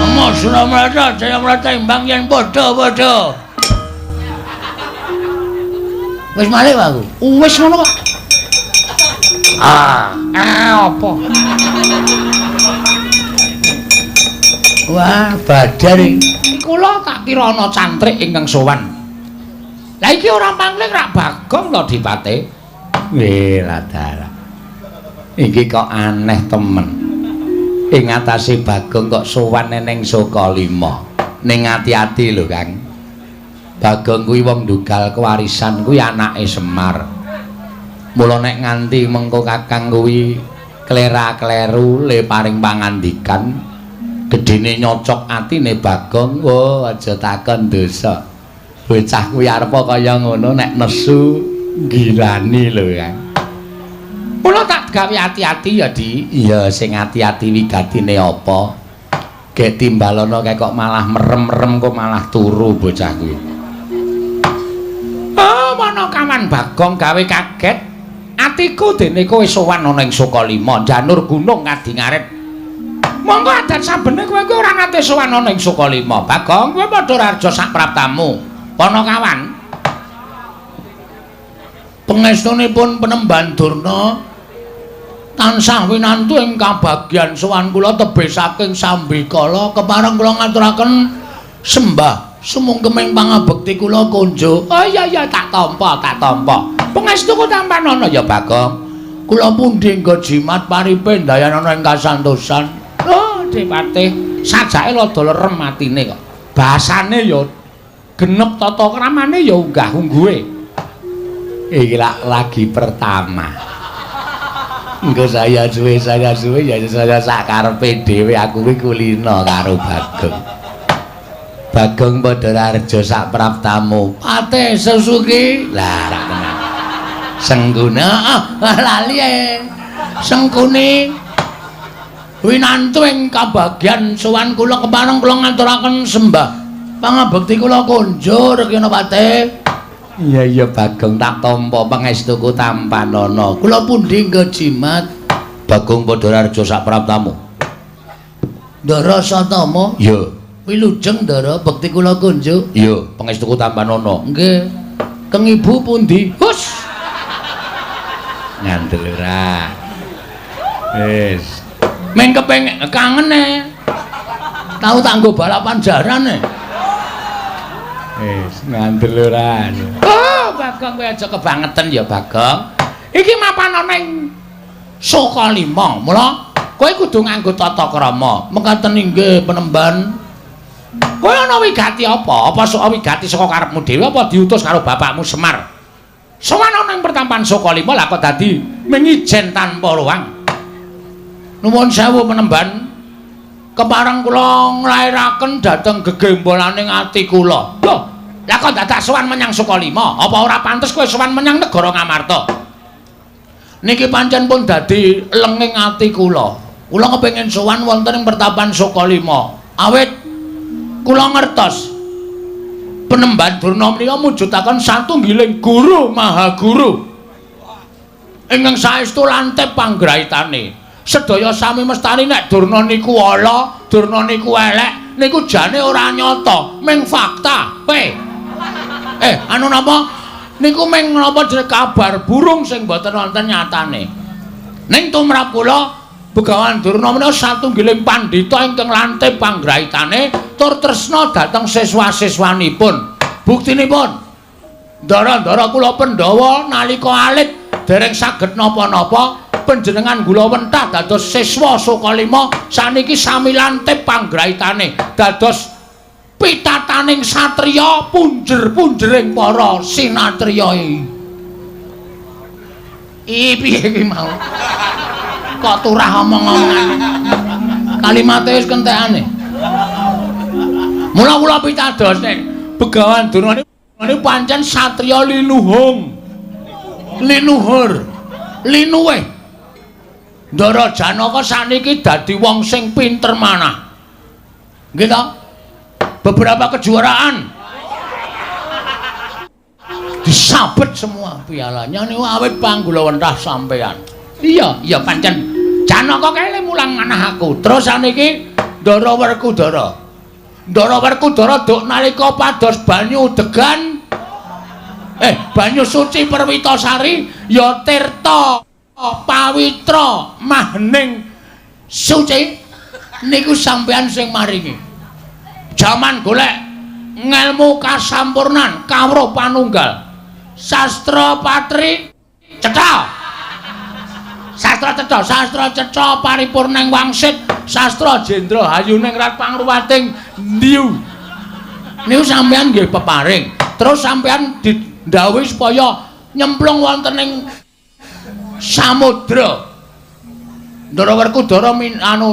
Amo Suramrata Jayamrata imbang yen padha-padha. Wis malih aku. Wis ngono kok. Ah, apa? Wah, badar iki. Kula tak kira ana cantrik ingkang sowan. Lah iki ora pangling rak Bagong to Dipate. Weh, ladara. Iki kok aneh temen. Ing atase Bagong kok sowan ning Sukalima. Ning ati-ati lho, Kang. Bagong kuwi wong ndugal kewarisan kuwi anake Semar. Mula nek nganti mengko Kakang kuwi klera-kleru le paring pangandikan, gedene nyocok atine Bagong, wah aja takon dosa. Bocah kuwi arepa kaya ngono nek nesu gilani lho, Kang. Mula tak gawe ati-ati ya, Di. Iya, sing ati-ati wigatine apa? Gek timbalono kae kok malah merem-merem kok malah turu bocah kuwi. Oh, Panakawan Bagong gawe kaget. Atiku dene kowe sowan ana ing Sukalima, janur gunung ngadi ngarit. Monggo adat sabene kowe kuwi ora nate sowan ana ing Sukalima. Bagong, kowe padha raja sak praptamu. Panakawan. Pangestunipun Penemban Durna tansah winantu ing kabagyan sowan kula tebih saking sambikala kepareng kula ngaturaken sembah sumungkeming pangabekti kula konjuk. Oh iya iya, tak tampa, tak tampa. Pangestuku tampanana ya, Bagong. Kula pundi nggo jimat paripe ndayanana ing kasantosan. Oh, Dipate, sajake rada lerem atine kok. Basane ya genep tata kramane ya unggah-ungguhe. Iki lak lagi pertama. Engko saya suwe ya saya sak karepe dhewe aku kuwi kulino karo Bagong. Bagong padha raja sak praptamu. Pate Susuki. Lah rak tenan. Sengguna ah, lali e. Sengkuni winantu ing kabagyan sowan kula kepareng kula ngaturaken sembah pangabekti kula konjur Kena Pate. Iya iya Bagong tak tampa pangestuku tampanana. Kula pundi nggo jimat? Bagong padha raja sak praptamu. Ndara Satama? Iya. Wilujeng Ndara, bekti kula kunjuk. Iya, pangestuku tampanana. Nggih. Keng ibu pundi? Hus. Ngandel ora. Wis. Meng kepengin kangen e. Tau tak nggo balapan jaran e. Wis, ngandel ora. Oh, Bagong kowe aja kebangetan ya, Bagong. Iki mapan ana ing Sukalima. Mula kowe kudu nganggo tata krama. Mekaten inggih Penemban. Kowe ana wigati apa? Apa sok wigati saka karepmu dhewe apa diutus karo bapakmu Semar? Sowan ana ing pertampan Sukalima lah kok dadi mengijen tanpa ruang. Nuwun sewu Penemban. Kepareng kula nglairaken dhateng gegembolaning ati kula. Lho, lah kok dadak sowan menyang Sukalima? Apa ora pantes kowe sowan menyang negara Ngamarta? Niki pancen pun dadi lenging ati kula. Kula kepengin sowan wonten ing pertapan Sukalima. Awit kula ngertos Penemban Durna menika mujudaken satunggiling guru maha guru ingkang saestu lantip panggraitane. Sedaya sami mestani nek Durna niku ala, Durna niku elek, niku jane ora nyata, ming fakta. Kowe. Anu napa? Niku ming napa jenenge kabar burung sing mboten wonten nyatane. Ning tumrap kula Begawan Durna menika satunggiling pandhita ingkang lantip panggraitane tur tresna dhateng siswa-siswanipun. Buktinipun ndara-ndara kula Pandhawa nalika alit dereng saged napa-napa, panjenengan gula wentah dados siswa Sukalima saniki sami lantip panggraitane dados pitataning satriya punjer-punjering para sinatriya. Iki piye iki mau? Kok turah omong-omongan. Kalimate wis kentekane. Mula kula pitados nek Begawan Durna niku pancen satriya linuhung. Linuhur. Linuwih. Ndara Janaka saniki dadi wong sing pinter manah. Nggih ta? Beberapa kejuaraan disabet semua pialanya niku awit panggula wentah sampean. Iya, iya pancen Janaka kae mulang manah aku. Terus saniki Ndara Werkudara. Ndara Werkudara duk nalika pados banyu degan banyu suci Perwitasari ya tirta pawitra mahning suci niku sampean sing maringi. Jaman golek ngelmu kasampurnan kawruh panunggal. Sastra patri cetha. Sastra cetha, sastra cetha paripurning wangsit, sastra jendra hayuning rat pangruwating ndiu. Niku sampean nggih peparing. Terus sampean didhawuhi supaya nyemplung wonten ing samudra. Ndara Werkudara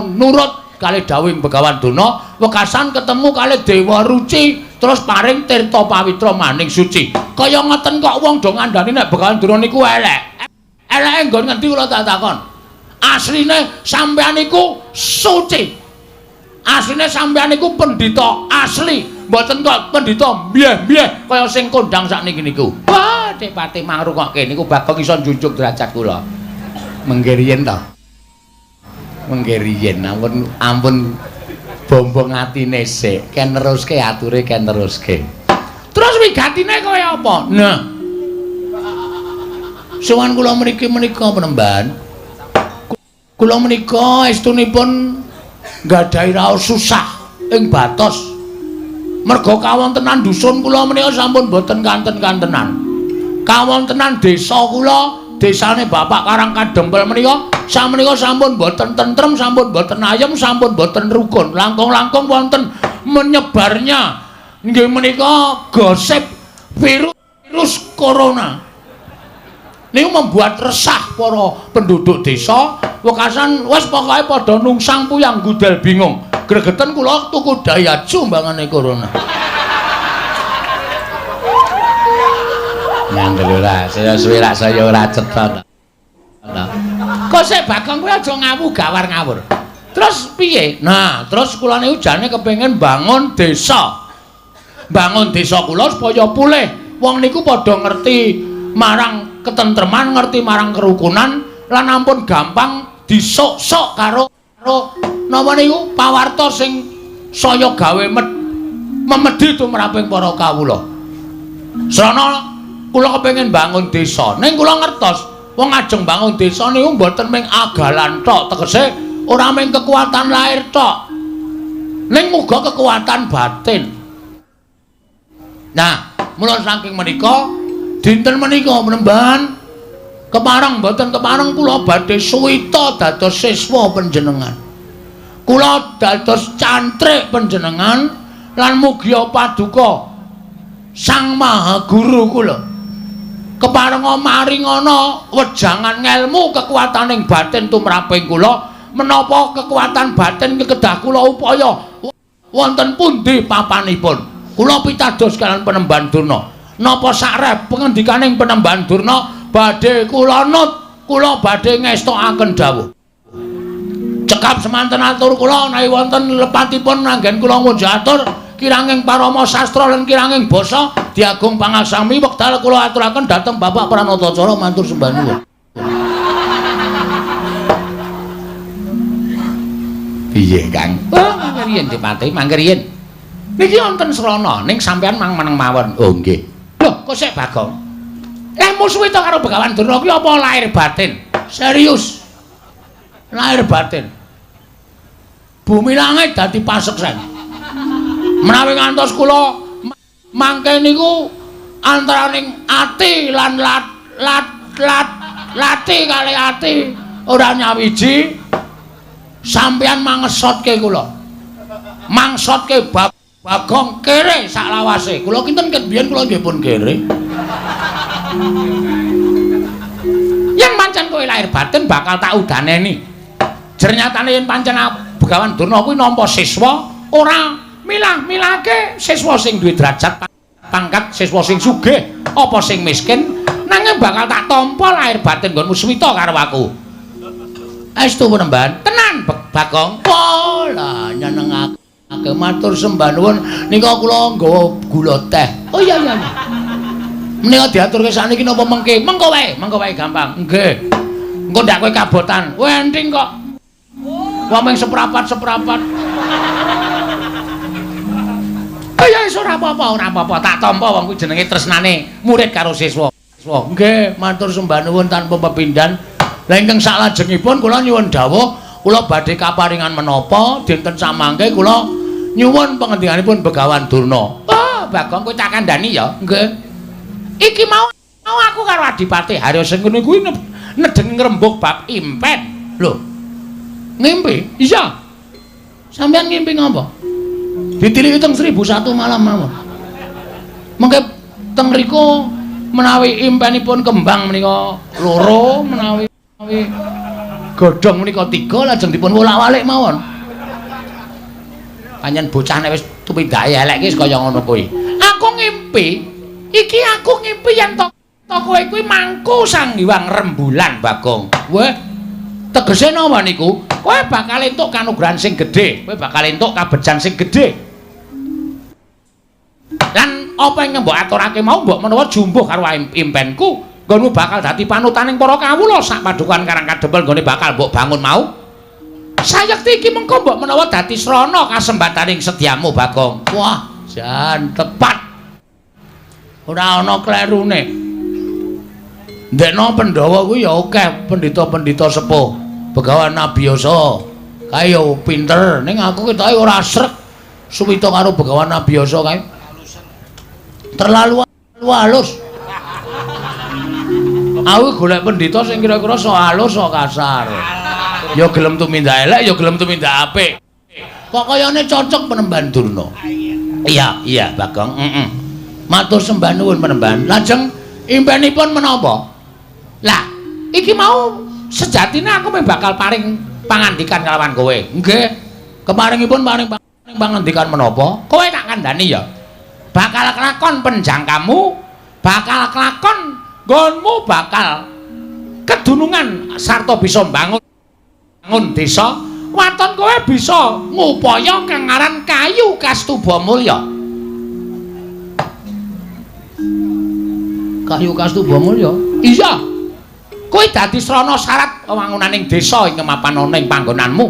nurut kalih dawuhing Begawan Durna, wekasan ketemu kalih Dewa Ruci, terus paring tirta pawitra maning suci. Kaya ngoten kok wong do ngandani nek Begawan Durna niku elek. Eleke nggon ngendi kula tak takon. Asline sampean niku suci. Asline sampean niku pendhita asli, mboten kok pendhita mbyeh-mbyeh kaya sing kondang sakniki niku. Wah, Dik Patih mangrungokke niku Bagong iso njunjung derajat kula. Mengke riyen to. Mengke riyen ampun ampun bombong atine sik, ken neruske ature ken neruske. Terus wigatine kaya apa? Nah. Sowan kula mriki menika penemban. Kula menika estunipun nggadahi raos susah ing batos. Merga kawontenan dusun kula menika sampun boten kanten-kantenan. Kawontenan desa kula, desane Bapak Karang Kadempel menika samenika sampun boten tentrem, sampun boten ayem, sampun boten rukun. Langkung-langkung wonten menyebarnya nggih menika gosip virus corona. Niku membuat resah para penduduk desa, wekasan wis pokoke padha nungsang puyang gudel bingung. Gregeten kula tuku Daihatsu mbangane corona. Ngandel ora, saya suwe rak saya ora cetha. Kok sik Bagong kuwi aja ngawu gawar ngawur. Terus piye? Nah, terus kula niku jane kepengin bangun desa. Bangun desa kula supaya pulih. Wong niku padha ngerti marang ketentreman, ngerti marang kerukunan, lan ampun gampang disok-sok karo napa niku pawarta sing saya gawe memedhi tumraping para kawula. Srana kula kepengin bangun desa, ning kula ngertos wong ajeng bangun desa niku mboten mung agalan tok, tegese ora mung kekuatan lahir tok, ning uga kekuatan batin. Nah, mula saking menika dinten menika penemban kepareng mboten kepareng kula badhe suwita dados siswa panjenengan. Kula dados cantrik panjenengan lan mugia paduka Sang Maha Guru kula. Keparenga maringana wejangan ngelmu kekuataning batin tumraping kula, menapa kekuatan batin kedah kula upaya wonten pundi papanipun. Kula pitados kalian Penemban Durna. Napa sakrep pengendikaning Penemban Durna badhe kula nut, kula badhe ngestokaken dawuh. Cekap semanten atur kula menawi wonten lepatipun anggen kula ngunjuk atur kiranging parama sastra lan kiranging basa diagung pangaksami wekdal kula aturaken dhateng Bapak Pranatacara matur sembah nuwun. Piye Kang? Oh, mangke riyen Dipati, mangke riyen. Niki wonten srana ning sampean mang meneng mawon. Oh nggih. Lho, kok sik Bagong? Lah musuhe to karo Begawan Durna kuwi apa lahir batin? Serius. Lahir batin. Bumi langit dadi paseksen. Menawi ngantos kula mangke niku antaraning ati lan lat lat lat lati kali ati ora nyawiji, sampeyan mangesotke kula. Mangsotke Bagong kere saklawase. Kula kinten ket biyen kula nggih pun kere. Yen pancen kowe lahir batin bakal tak udaneni. Jernyatane yen pancen Begawan Durna kuwi nampa siswa ora milah-milahke siswa sing duwe derajat pangkat, siswa sing sugih apa sing miskin, nanging bakal tak tampa lahir batin nggonmu suwita karo aku. Estu penemban tenan Bagong. Wah, lah nyenengake matur sembah nuwun nika kula nggawa gula teh. Oh iya iya. Menika diaturke sakniki napa mengke? Mengko wae gampang. Nggih. Engko ndak kowe kabotan. Kowe enting kok. Wong mung seprapat-seprapat. Oh ya wis ora apa-apa, ora apa-apa. Tak tampa wong kuwi jenenge tresnane murid karo siswa. Nggih, matur sembah nuwun tanpa pepindhan. Lah ingkang saklajengipun kula nyuwun dawuh, kula badhe kaparingan menapa dinten samangke kula nyuwun pangendikanipun Begawan Durna. Oh, Bagong kowe tak kandhani ya. Nggih. Iki mau aku karo Adipati Harya Sengkuni kuwi nedeng ngrembug bab impen. Lho. Ngimpi? Iya. Sampeyan ngimpi ngapa? Ditiliki teng 1001 malam mawon. Mengke teng mriku menawi impenipun kembang menika loro, menawi godhong menika 3, lajeng dipun wolak-walik mawon. Pancen bocah nek wis tumindake elek iki kaya ngono kuwi. Aku ngimpi, iki aku ngimpi yen to kowe kuwi mangku Sang Hyang Rembulan, Bagong. Weh, tegese napa niku? Kowe bakal entuk kanugrahan sing gedhe, kowe bakal entuk kabejan sing gedhe. Lan apa ingkang mbok aturake mau mbok menawa jumbuh karo impenku, nggonmu bakal dadi panutaning para kawula sak padukuhan Karang Kadempel nggone bakal mbok bangun mau. Sayekti iki mengko mbok menawa dadi srana kasembataning sedyamu, Bagong. Wah, jan tepat. Ora ana klerune. Ndekno Pandhawa kuwi ya akeh pendhita-pendhita sepuh. Begawan Abiyasa kae ya pinter, ning aku ketoke ora srek suwita karo Begawan Abiyasa kae. Terlalu halus. Aku golek pendhita sing kira-kira sok halus sok kasar. Ya gelem tumindak elek, ya gelem tumindak apik. Kok kayane cocok Penemban Durna. Iya, iya Bagong. Heeh. Matur sembah nuwun Penemban. Lajeng impenipun menapa? Lah, iki mau sejatine aku mung bakal paring pangandikan kalawan kowe. Nggih. Keparingipun paring pangandikan menapa? Kowe tak kandhani ya. Bakal kelakon penjangkamu, bakal kelakon nggonmu bakal kedunungan sarta bisa mbangun desa. Waton kowe bisa ngupaya kang aran kayu Kastuba Mulya. Kayu Kastuba Mulya? Iya. Kowe dadi srana syarat wewangunaning desa ing mapan ana ing panggonanmu.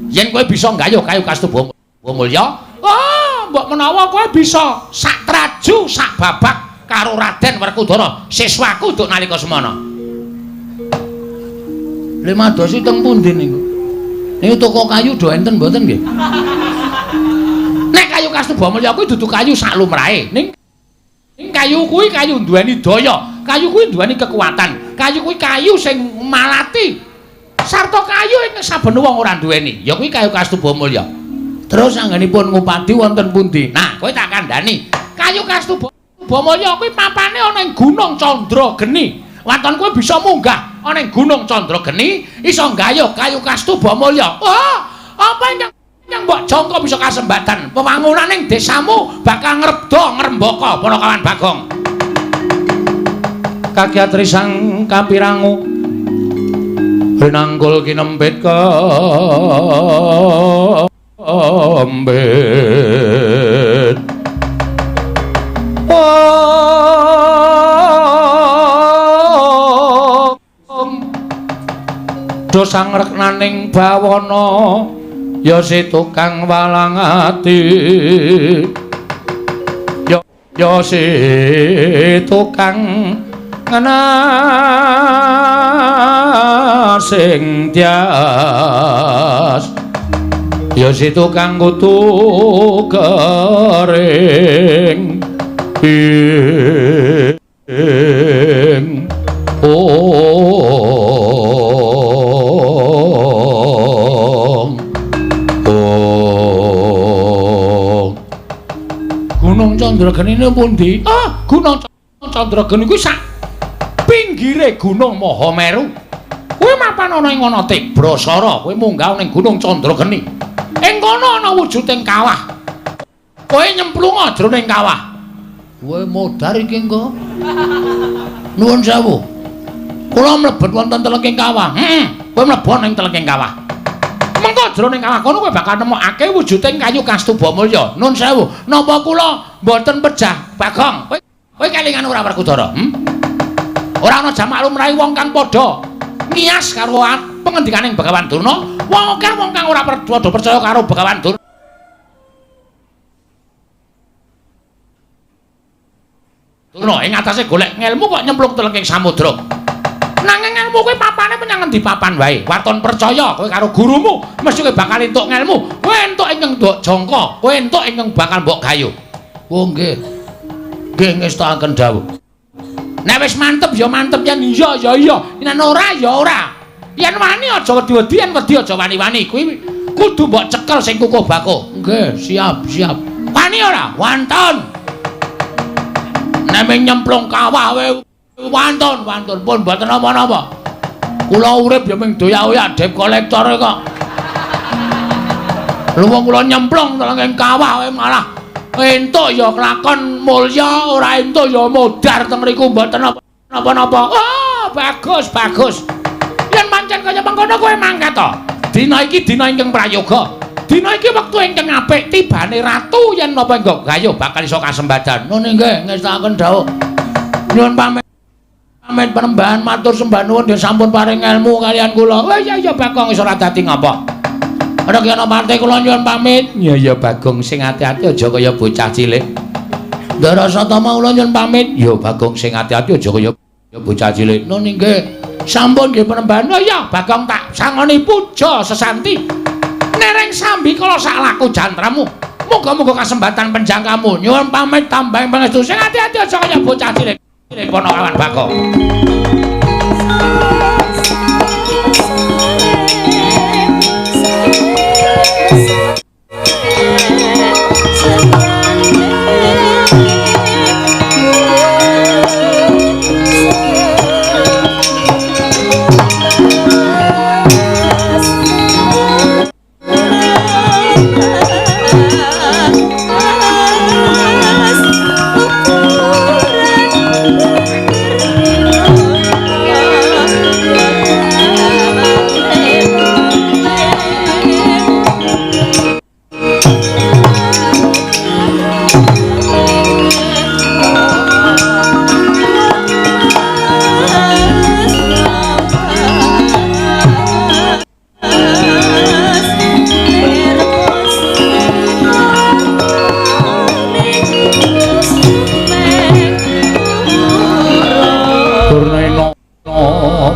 Yen kowe bisa nggayuh kayu Kastuba Mulya, oh, mbok menawa kowe bisa sak traju sak babak karo Raden Werkudara, siswaku duk nalika semana. Lha madosi teng pundi niku? Niku toko kayu do enten mboten nggih? Nek kayu Kastuba Mulya kuwi dudu kayu sak lumrahe, ning kayu kuwi kayu duweni daya, kayu kuwi duweni kekuatan, kayu kuwi kayu sing malati sarta kayu ing saben wong ora duweni, ya kuwi kayu Kastuba Mulya. Terus anggenipun ngupadi wonten pundi? Nah, kowe tak kandhani. Kayu Kastuba Mulya kuwi papane ana ing Gunung Candrageni. Waton kowe bisa munggah ana ing Gunung Candrageni, iso nggayuh kayu Kastuba Mulya. Oh, apa ingkang mbok jangka bisa kasembatan wewangunaning desamu bakal ngrebda ngrembaka para kawan Bagong. Kakyatri sang kapirangu rinangkul kinempit kambit. Do sangreknaning bawana ya si tukang walang ati, ya si tukang sing tias, ya si tukang kutu kering ing ong ong. Gunung Candrageni pundi? Ah, Gunung Candrageni kuwi sak pinggire Gunung Mahameru. Kuwi mapan ana ing ana Tibrasara, kowe munggah ning Gunung Candrageni. Ing kono ana wujuding kawah. Kowe nyemplunga jroning kawah. Kowe modar iki engko. Nuwun sewu. Kula mlebet wonten telenging kawah. Heeh, kowe mlebu ning telenging kawah. Mengko jroning kawah kono kowe bakal nemokake wujuding kayu Kastuba Mulya. Nuwun sewu. Napa kula mboten pejah, Bagong? Kowe kelingan ora Werkudara? Ora ana jamak lumrahe wong kang padha ngiyas karo pengendikaning Begawan Durna, Wong akeh wong kang ora padha percaya karo Begawan Durna. Durna ing atase golek ngelmu kok nyemplung telenging samudra. Nanging ngelmu kuwi papane menyang ngendi papan wae. Waton percaya kowe karo gurumu mesti kowe bakal entuk ngelmu. Kowe entuk ingkang mbok jangka, kowe entuk ingkang bakal mbok gayuh. Oh nggih. Nggih ngestakaken dawuh. Nek wis mantep ya mantep, yen iya ya iya, yen ora ya ora. Yen wani aja wedi-wedi, yen wedi aja wani-wani. Kuwi kudu mbok cekel sing kukuh bakuh. Nggih, siap, siap. Wani ora? Wantun. Nek nyemplung kawah wae wantun, wantun pun mboten napa-napa. Kula urip ya mung doyak-oyak debt collector kok. Lha wong kula nyemplung teng kawah wae malah entuk ya kelakon mulya, ora entuk ya modar teng mriku mboten napa-napa. Oh, bagus, bagus. Yen pancen kaya mengkono kowe mangkat to. Dina iki dina ingkang prayoga. Dina iki wektu ingkang apik tibane ratu yen napa nggo gayuh bakal iso kasembadan. Nun nggih ngestakaken dawuh. Nyuwun pamit. Pamit penembahan matur sembah nuwun nggih sampun paring ilmu kalian kula. Oh iya iya Bagong iso ora dadi ngapa. Ora kena parte kula nyuwun pamit. Iya iya Bagong sing ati-ati aja kaya bocah cilik. Ndara Satama kula nyuwun pamit. Ya Bagong sing ati-ati aja kaya bocah cilik. Nun nggih. Sampun nggih penembahan. Oh iya Bagong tak sangoni puja sesanti. Nereng sambi kala sak laku jantramu. Muga-muga kasembatan penjangkamu. Nyuwun pamit tambahing pangestu sing ati-ati aja kaya bocah cilik. Cilik ponokawan Bagong.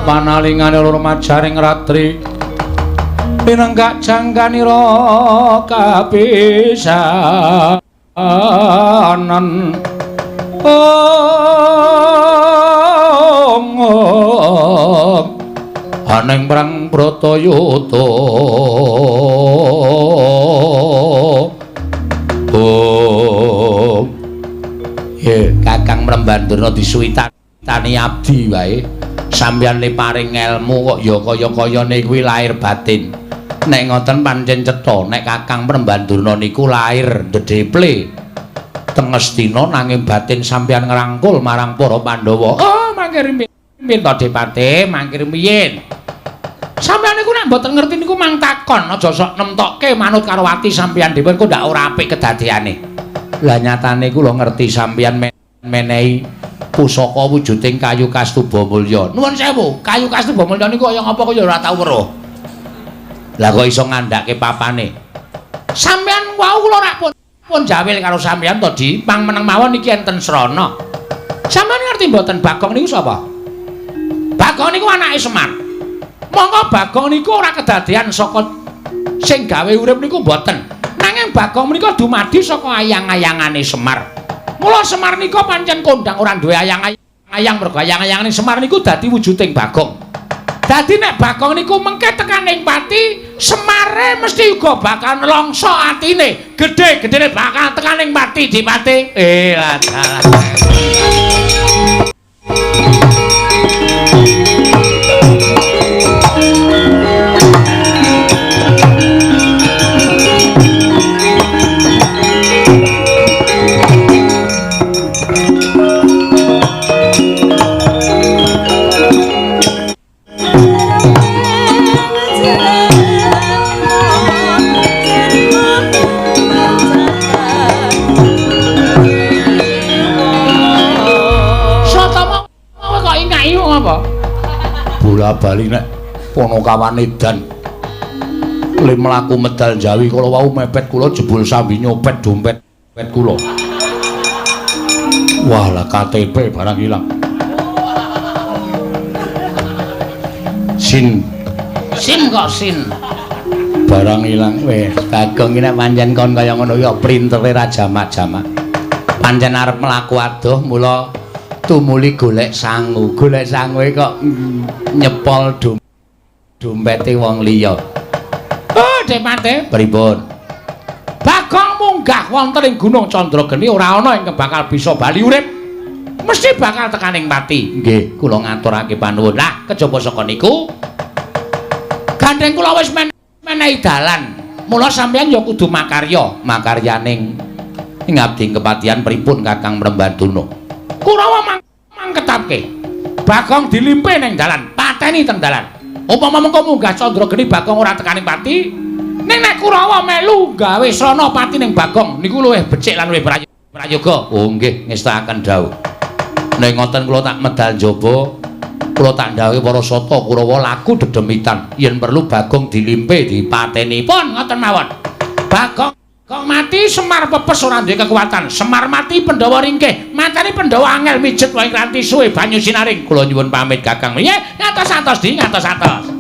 Panalingane loro majaring ratri pinenggak jangkanira kapisanan. Om aning prang Bratayuda. Om ye Kakang Mremban Durna disuwitani abdi wae. Sampeyan le paring ngelmu kok ya kaya-kayane kuwi lahir batin. Nek ngoten pancen cetha nek Kakang Mremban Durna niku lahir ndedheple teng Ngastina nanging batin sampeyan ngrangkul marang para Pandhawa. Oh, mangke rumiyin to Depate, mangke rumiyin. Sampeyan niku nek mboten ngerti niku mang takon, aja sok nemtokke manut karo ati sampeyan dhewe kok ndak ora apik kedadeane. Lah nyatane kula ngerti sampeyan menehi pusaka wujuding kayu kastuba mulya. Nuwun sewu, kayu kastuba mulya niku kaya ngapa kaya ora tau weruh. Lah kok iso ngandhake papane? Sampeyan wau kula rak pun jawil karo sampeyan to, Di. Pang meneng mawon iki enten srana. Sampeyan ngerti mboten Bagong niku sapa? Bagong niku anake Semar. Monggo Bagong niku ora kedadean saka sing gawe urip niku mboten. Nanging Bagong menika dumadi saka ayang-ayangane Semar. Mula Semar nika pancen kondang ora duwe ayang-ayang mergo ayang-ayangane Semar niku dadi wujuding Bagong. Dadi nek Bagong niku mengke tekaning pati, Semare mesti uga bakal nelongso atine. Gedhe-gedhene bakal tekaning pati Dipate. Lah dalah. Bola bali nek Ponokawan edan. Le mlaku medal Jawi kala wau mepet kula jebul sambi nyopet dompet pet kula. Wah lah KTP barang ilang. Sin. Sin kok sin. Barang ilang wis Bagong iki nek pancen kon kaya ngono ya printere ra jamak-jamak. Pancen arep mlaku adoh mula tumuli golek sangu. Golek sangue kok nyepol dompete wong liya. Oh, Depate, pripun? Bagong munggah wonten ing Gunung Candrageni ora ana ingkang bakal bisa bali urip. Mesti bakal tekaning pati. Nggih, kula ngaturake panuwun. Lah, kejaba saka niku gandeng kula wis menehi dalan. Mula sampeyan ya kudu makarya, makaryaning ngabdi kepatihan pripun Kakang Mrembandana. Kurawa mangketapke. Bagong dilimpe ning dalan, pateni teng dalan. Upama mengko munggah Candrageni Bagong ora tekaning pati, ning nek Kurawa melu gawe srana pati ning Bagong niku luwih becik lan luwih prayoga. Oh nggih, ngestakaken dawuh. Nek ngoten kula tak medal njaba, kula tak ndhawuhi para sata Kurawa laku dedemitan yen perlu Bagong dilimpe dipateni. Pun ngoten mawon. Bagong kok mati Semar pepes ora duwe kekuatan. Semar mati Pandhawa ringkih, mateni Pandhawa angel mijet wae kranti suwe banyu sinaring. Kula nyuwun pamit Kakang. Nggih, ngatos-atos di ngatos-atos.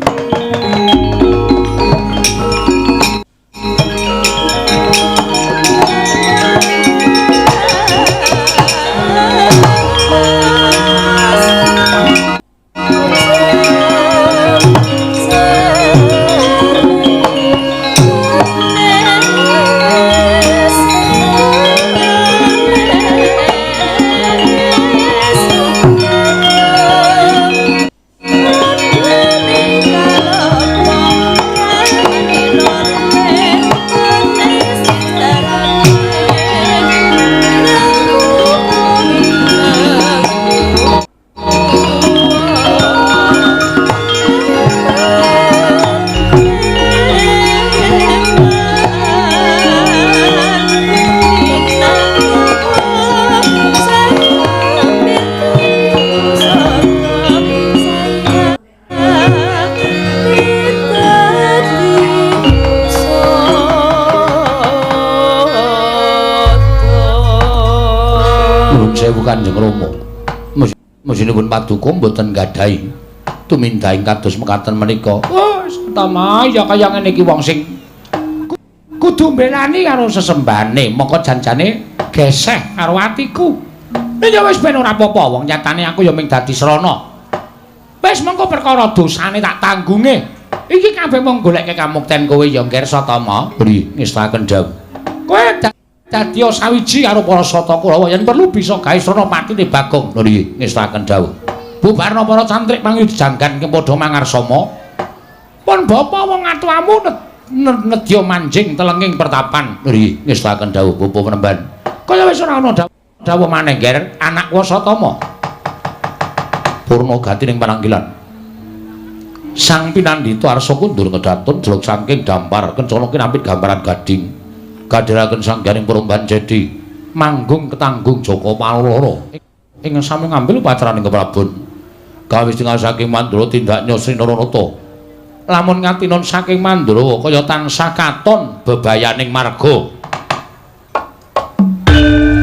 Kanjeng Rama. Mesinipun paduka mboten nggadahi tumindahing kados mekaten menika. Oh, Satama ya kaya ngene iki wong sing kudu mbelani karo sesembane, mongko janjane geseh karo atiku. Ya wis ben ora apa-apa, wong nyatane aku ya mung dadi srana. Wis mengko perkara dosane tak tanggunge. Iki kabeh mung goleke kamukten kowe ya, Ngger Satama. Nggih, ngestaken dawuh. Kowe dadi sawiji karo para sata Kurawa yen perlu bisa gawe srana patine Bagong. Nggih, ngestaken dawuh. Bubarna para cantrik pangidjanggan ing padha mangarsama. Pun bapa wong atuamu nedya manjing telenging pertapan. Nggih, ngestaken dawuh Bapa Penemban. Kaya wis ora ana dawuh maneh, Ngger, anak Wasatama. Purna gati ning pananggilan. Sang pinandhita arsa kundur kedatun jeluk saking dampar kencana kinapit gambaran gading. Kadhiraken sangganing Peromban Jedi manggung ketanggung Jaka Paloro ing sami ngambil upacaraning keprabon kawis tinggal saking Mandura tindaknya Sri Naranata lamun ngatinon saking Mandura kaya tansah katon bebayaning marga. Thank you.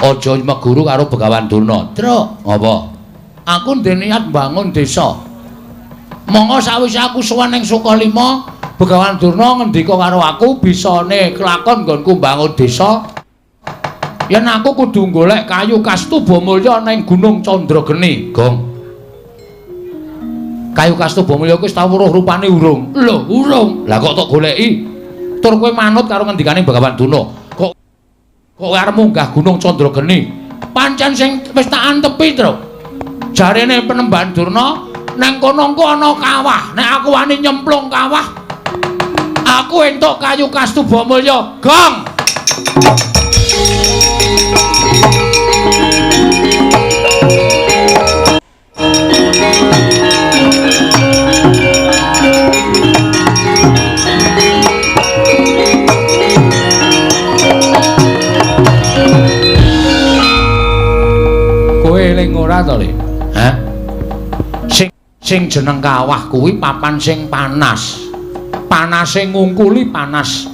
Aja meguru karo Begawan Durna. Truk, apa? Aku ndek niat mbangun desa. Monggo sawise aku sowan ning Sukalima, Begawan Durna ngendika karo aku bisane kelakon nggonku mbangun desa. Yen aku kudu golek kayu kastuba mulya ning Gunung Candrageni, Gong. Kayu kastuba mulya kuwi wis tau weruh rupane urung? Lho, urung. Lah kok tok goleki? Tur kowe manut karo ngendikane Begawan Durna. Kok kowe arep munggah Gunung Candrageni? Pancen sing wis tak antepi, Truk. Jarene Penemban Durna nang kono engko ana kawah. Nek aku wani nyemplung kawah, aku entuk kayu kastuba mulya, Gong. Kowe eling ora to, Le? Hah? Sing jeneng kawah kuwi papan sing panas. Panase ngungkuli panas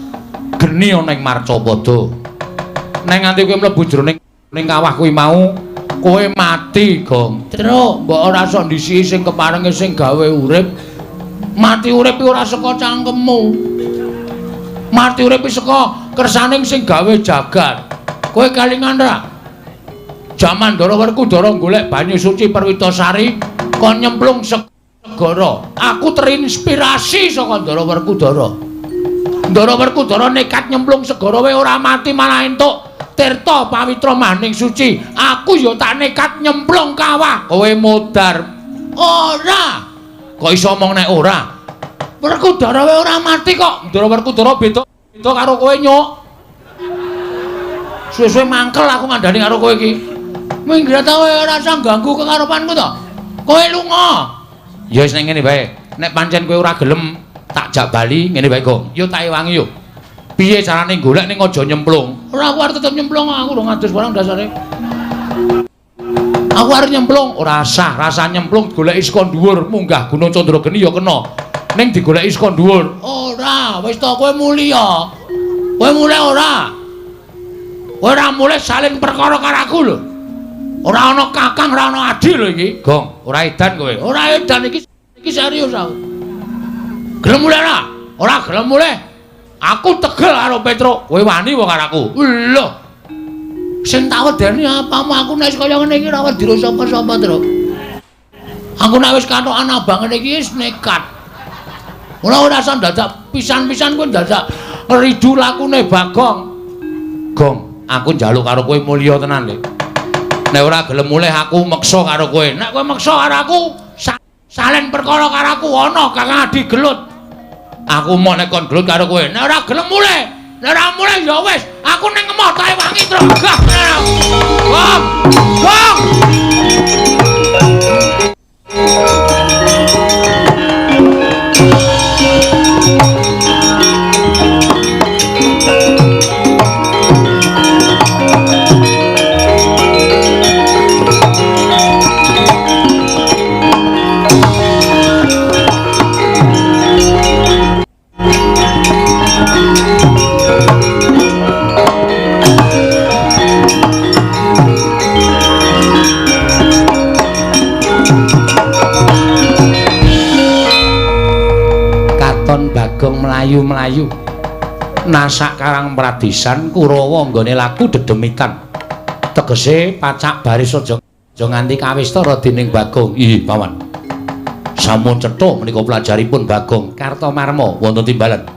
geni ana ing Marcapada. Nek nganti kowe mlebu jroning ning kawah kuwi mau, kowe mati, Gong. Truk, mbok ora sok ndisiki sing keparenge sing gawe urip. Mati urip ora saka cangkemmu. Mati urip saka kersaning sing gawe jagat. Kowe kelingan ra? Jaman Ndara Werkudara golek banyu suci Perwitasari kon nyemplung segara. Aku terinspirasi saka Ndara Werkudara. Ndara Werkudara nekat nyemplung segara wae ora mati malah entuk tirta pawitra maning suci. Aku ya tak nekat nyemplung kawah. Kowe modar. Ora. Kok iso omong nek ora? Werkudara wae ora mati kok. Ndara Werkudara beda beda karo kowe, Nyuk. Suwe-suwe mangkel aku ngandani karo kowe iki. Minggat kowe ora usah ganggu kekarepanku to. Kowe lunga. Ya wis nek ngene wae. Nek pancen kowe ora gelem tak jak bali ngene wae, Gong. Yo tak ewangi yo. Piye carane golek ning aja nyemplung? Ora, aku arep tetep nyemplung, aku urung ngadus barang dasare. Aku arep nyemplung, ora sah, rasa nyemplung goleki saka dhuwur, munggah Gunung Candrageni ya kena. Ning digoleki saka dhuwur. Ora, wis to kowe mulya. Kowe mulih ora? Kowe ora mulih salin perkara karo aku lho. Ora ana kakang, ora ana adi lho iki. Gong, ora edan kowe. Ora edan iki, iki serius aku. Gelem mulih ora? Ora gelem mulih. Aku tegel karo Petruk. Kowe wani wae karo aku. Lho. Sing tak wedeni apamu aku nek kaya ngene iki ora wedi sapa-sapa, Truk. Aku nek wis katokan abang ngene iki wis nekat. Ora ora usah dadak pisan-pisan kowe dadak ridu lakune Bagong. Gong, aku njaluk karo kowe mulya tenan, Le. Nek ora gelem mulih aku meksa karo kowe. Nek kowe meksa karo aku, salen perkara karo aku ana Kakang Adi gelut. Aku mau nek kon gelut karo kowe. Nek ora gelem mulih, nek ora mulih ya wis, aku ning emoh tae wangi truk. Gah. Gong. Gong. Bagong mlayu-mlayu nasak karang pradisan Kurawa nggone laku dedemitan, tegese pacak baris aja nganti kawistara dening Bagong. Ih, paman, sampun cetha menika pelajaripun Bagong Kartomarma wonten timbalan.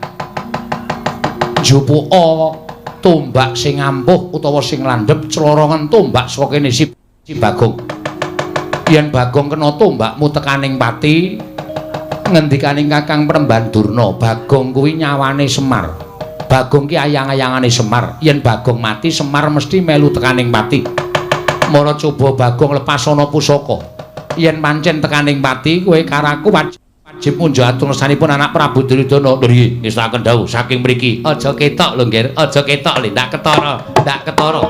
Jupuka tombak sing ampuh utawa sing landhep, clorongen tombak saka kene si Bagong. Yen Bagong kena tombakmu tekaning pati, ngendikaning Kakang Premban Durna, Bagong kuwi nyawane Semar. Bagong ki ayang-ayangane Semar. Yen Bagong mati, Semar mesti melu tekaning pati. Mara coba Bagong lepasana pusaka. Yen pancen tekaning pati, kowe karo aku wajib munjuk atur ngersanipun anak Prabu Duryudana. Lho nggih, ngestakaken dawuh saking mriki. Aja ketok lho, Nggir. Aja ketok lho, ndak ketara, ndak ketara.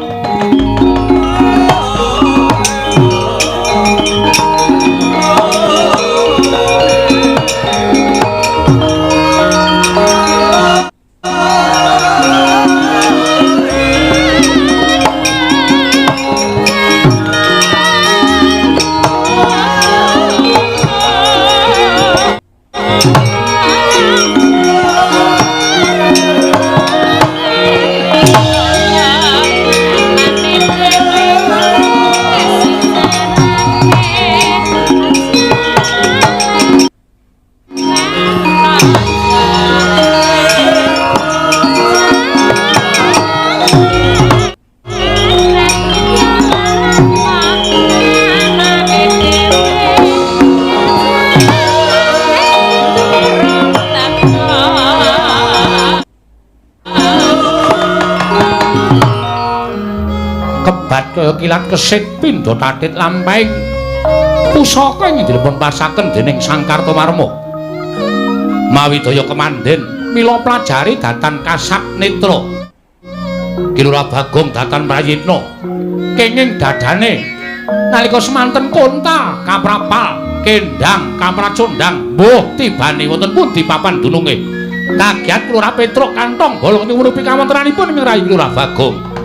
Sebat kaya kilat kesit pindha tatit lampahing pusaka ing dipun pasaken dening Sang Kartomarma. Mawi daya kemandhen mila pelajari datan kasat netra. Ki Lurah Bagong datan prayitna kenging dadane nalika semanten konta kaprapal kendang kapracondang mbuh tibane wonten pundi papan dununge. Kagiat Lurah Petruk kantong bolong nyuwun pikawontenanipun ing rayi Lurah Bagong.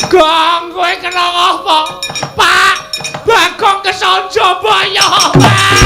Gong, kowe kena apa? Pak, Bagong kesonjobaya, Pak.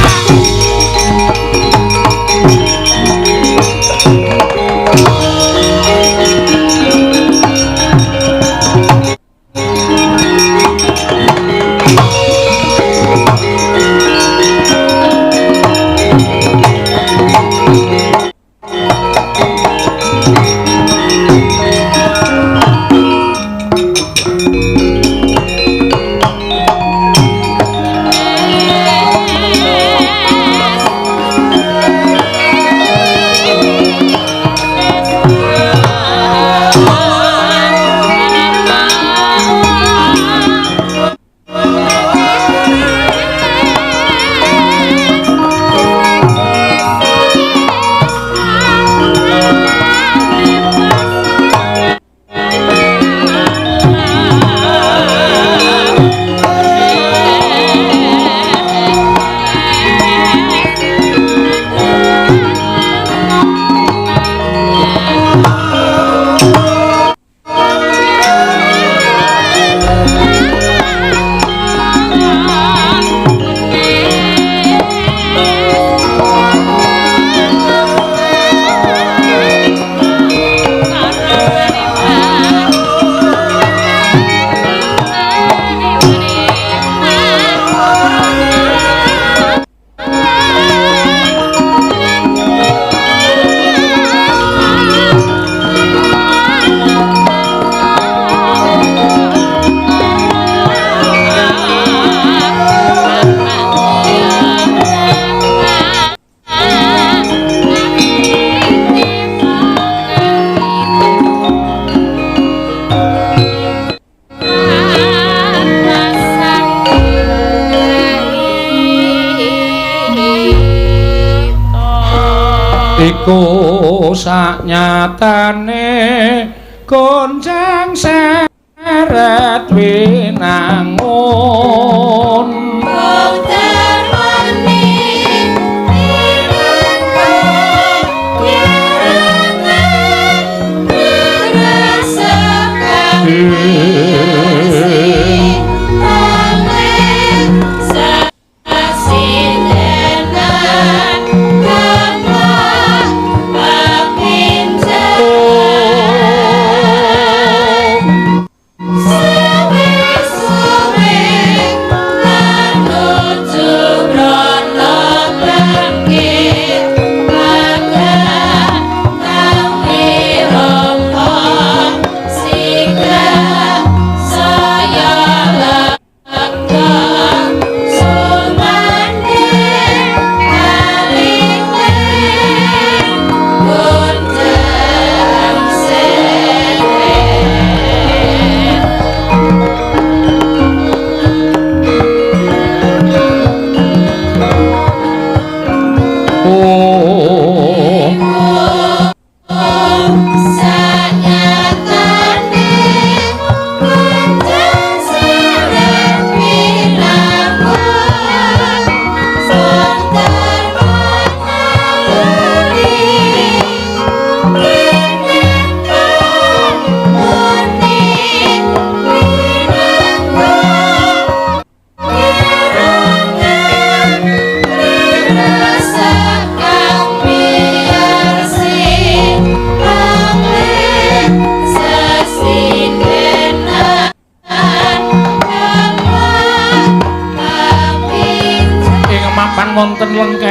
Iku saknyatane goncang seret winangun. Suwe suwe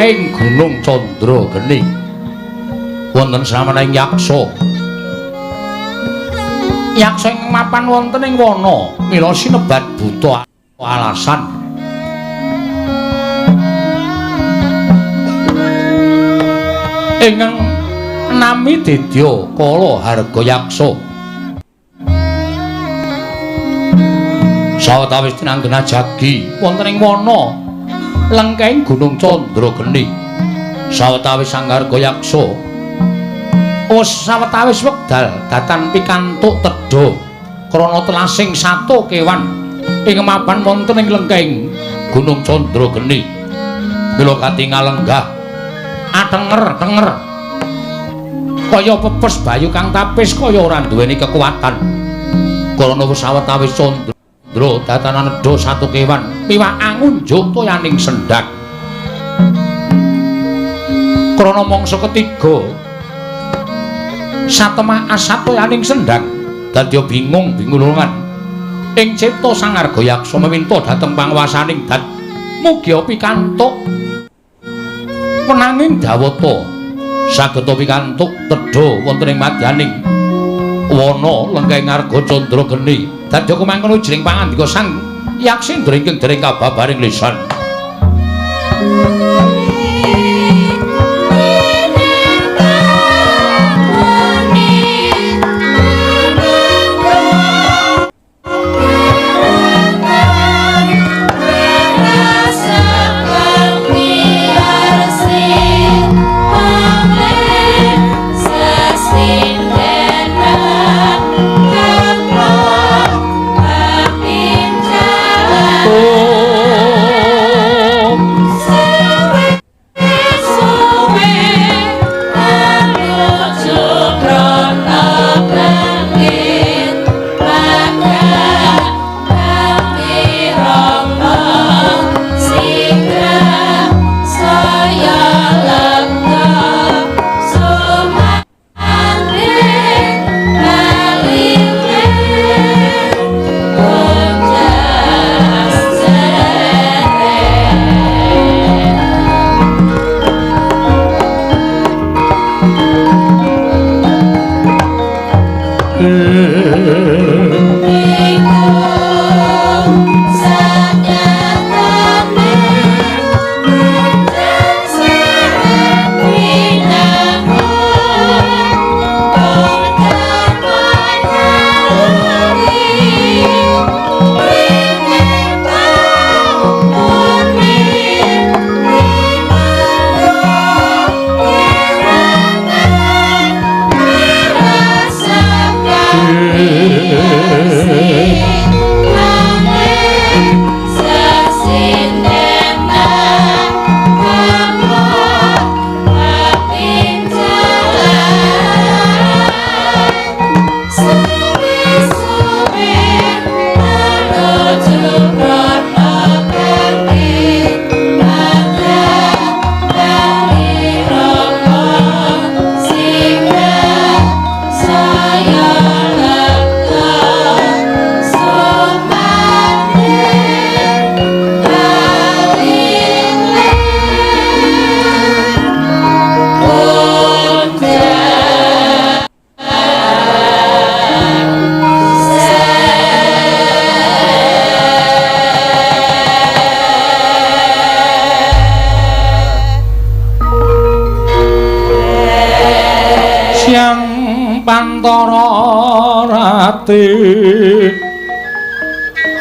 lengkahing Gunung Candra Geni wonten samening yaksa. Yaksa ingkang mapan wonten ing wana mila sinebat buta alasan. Ingkang nami Dedya Kala Harga Yaksa. Sawetawis tinanggena jagi wonten ing wana lengkahing Gunung Candra Geni. Sawetawis Sang Harga Yaksa wis sawetawis wekdal datan pikantuk tedha krana telasing sato kewan ing mapan wonten ing lengkahing Gunung Candra Geni. Mila katingal lenggah atenger-tenger kaya pepes bayu kang tapis kaya ora duweni kekuatan. Krana wis sawetawis candra datan nedha satu kewan miwah angunjuk toyaning sendhang. Krana mangsa ketiga satemah asatoyaning sendhang dadi bingung bingulungan ing cipta Sang Arga Yaksa meminta dhateng panguwasaning dat mugia pikantuk wenanging dawata saged pikantuk tedha wonten ing madyaning wana lengkahing Arga Candra Geni. Dadi kumangkono jering pangandika Sang Yaksendra ingkang dereng kababaring lisan.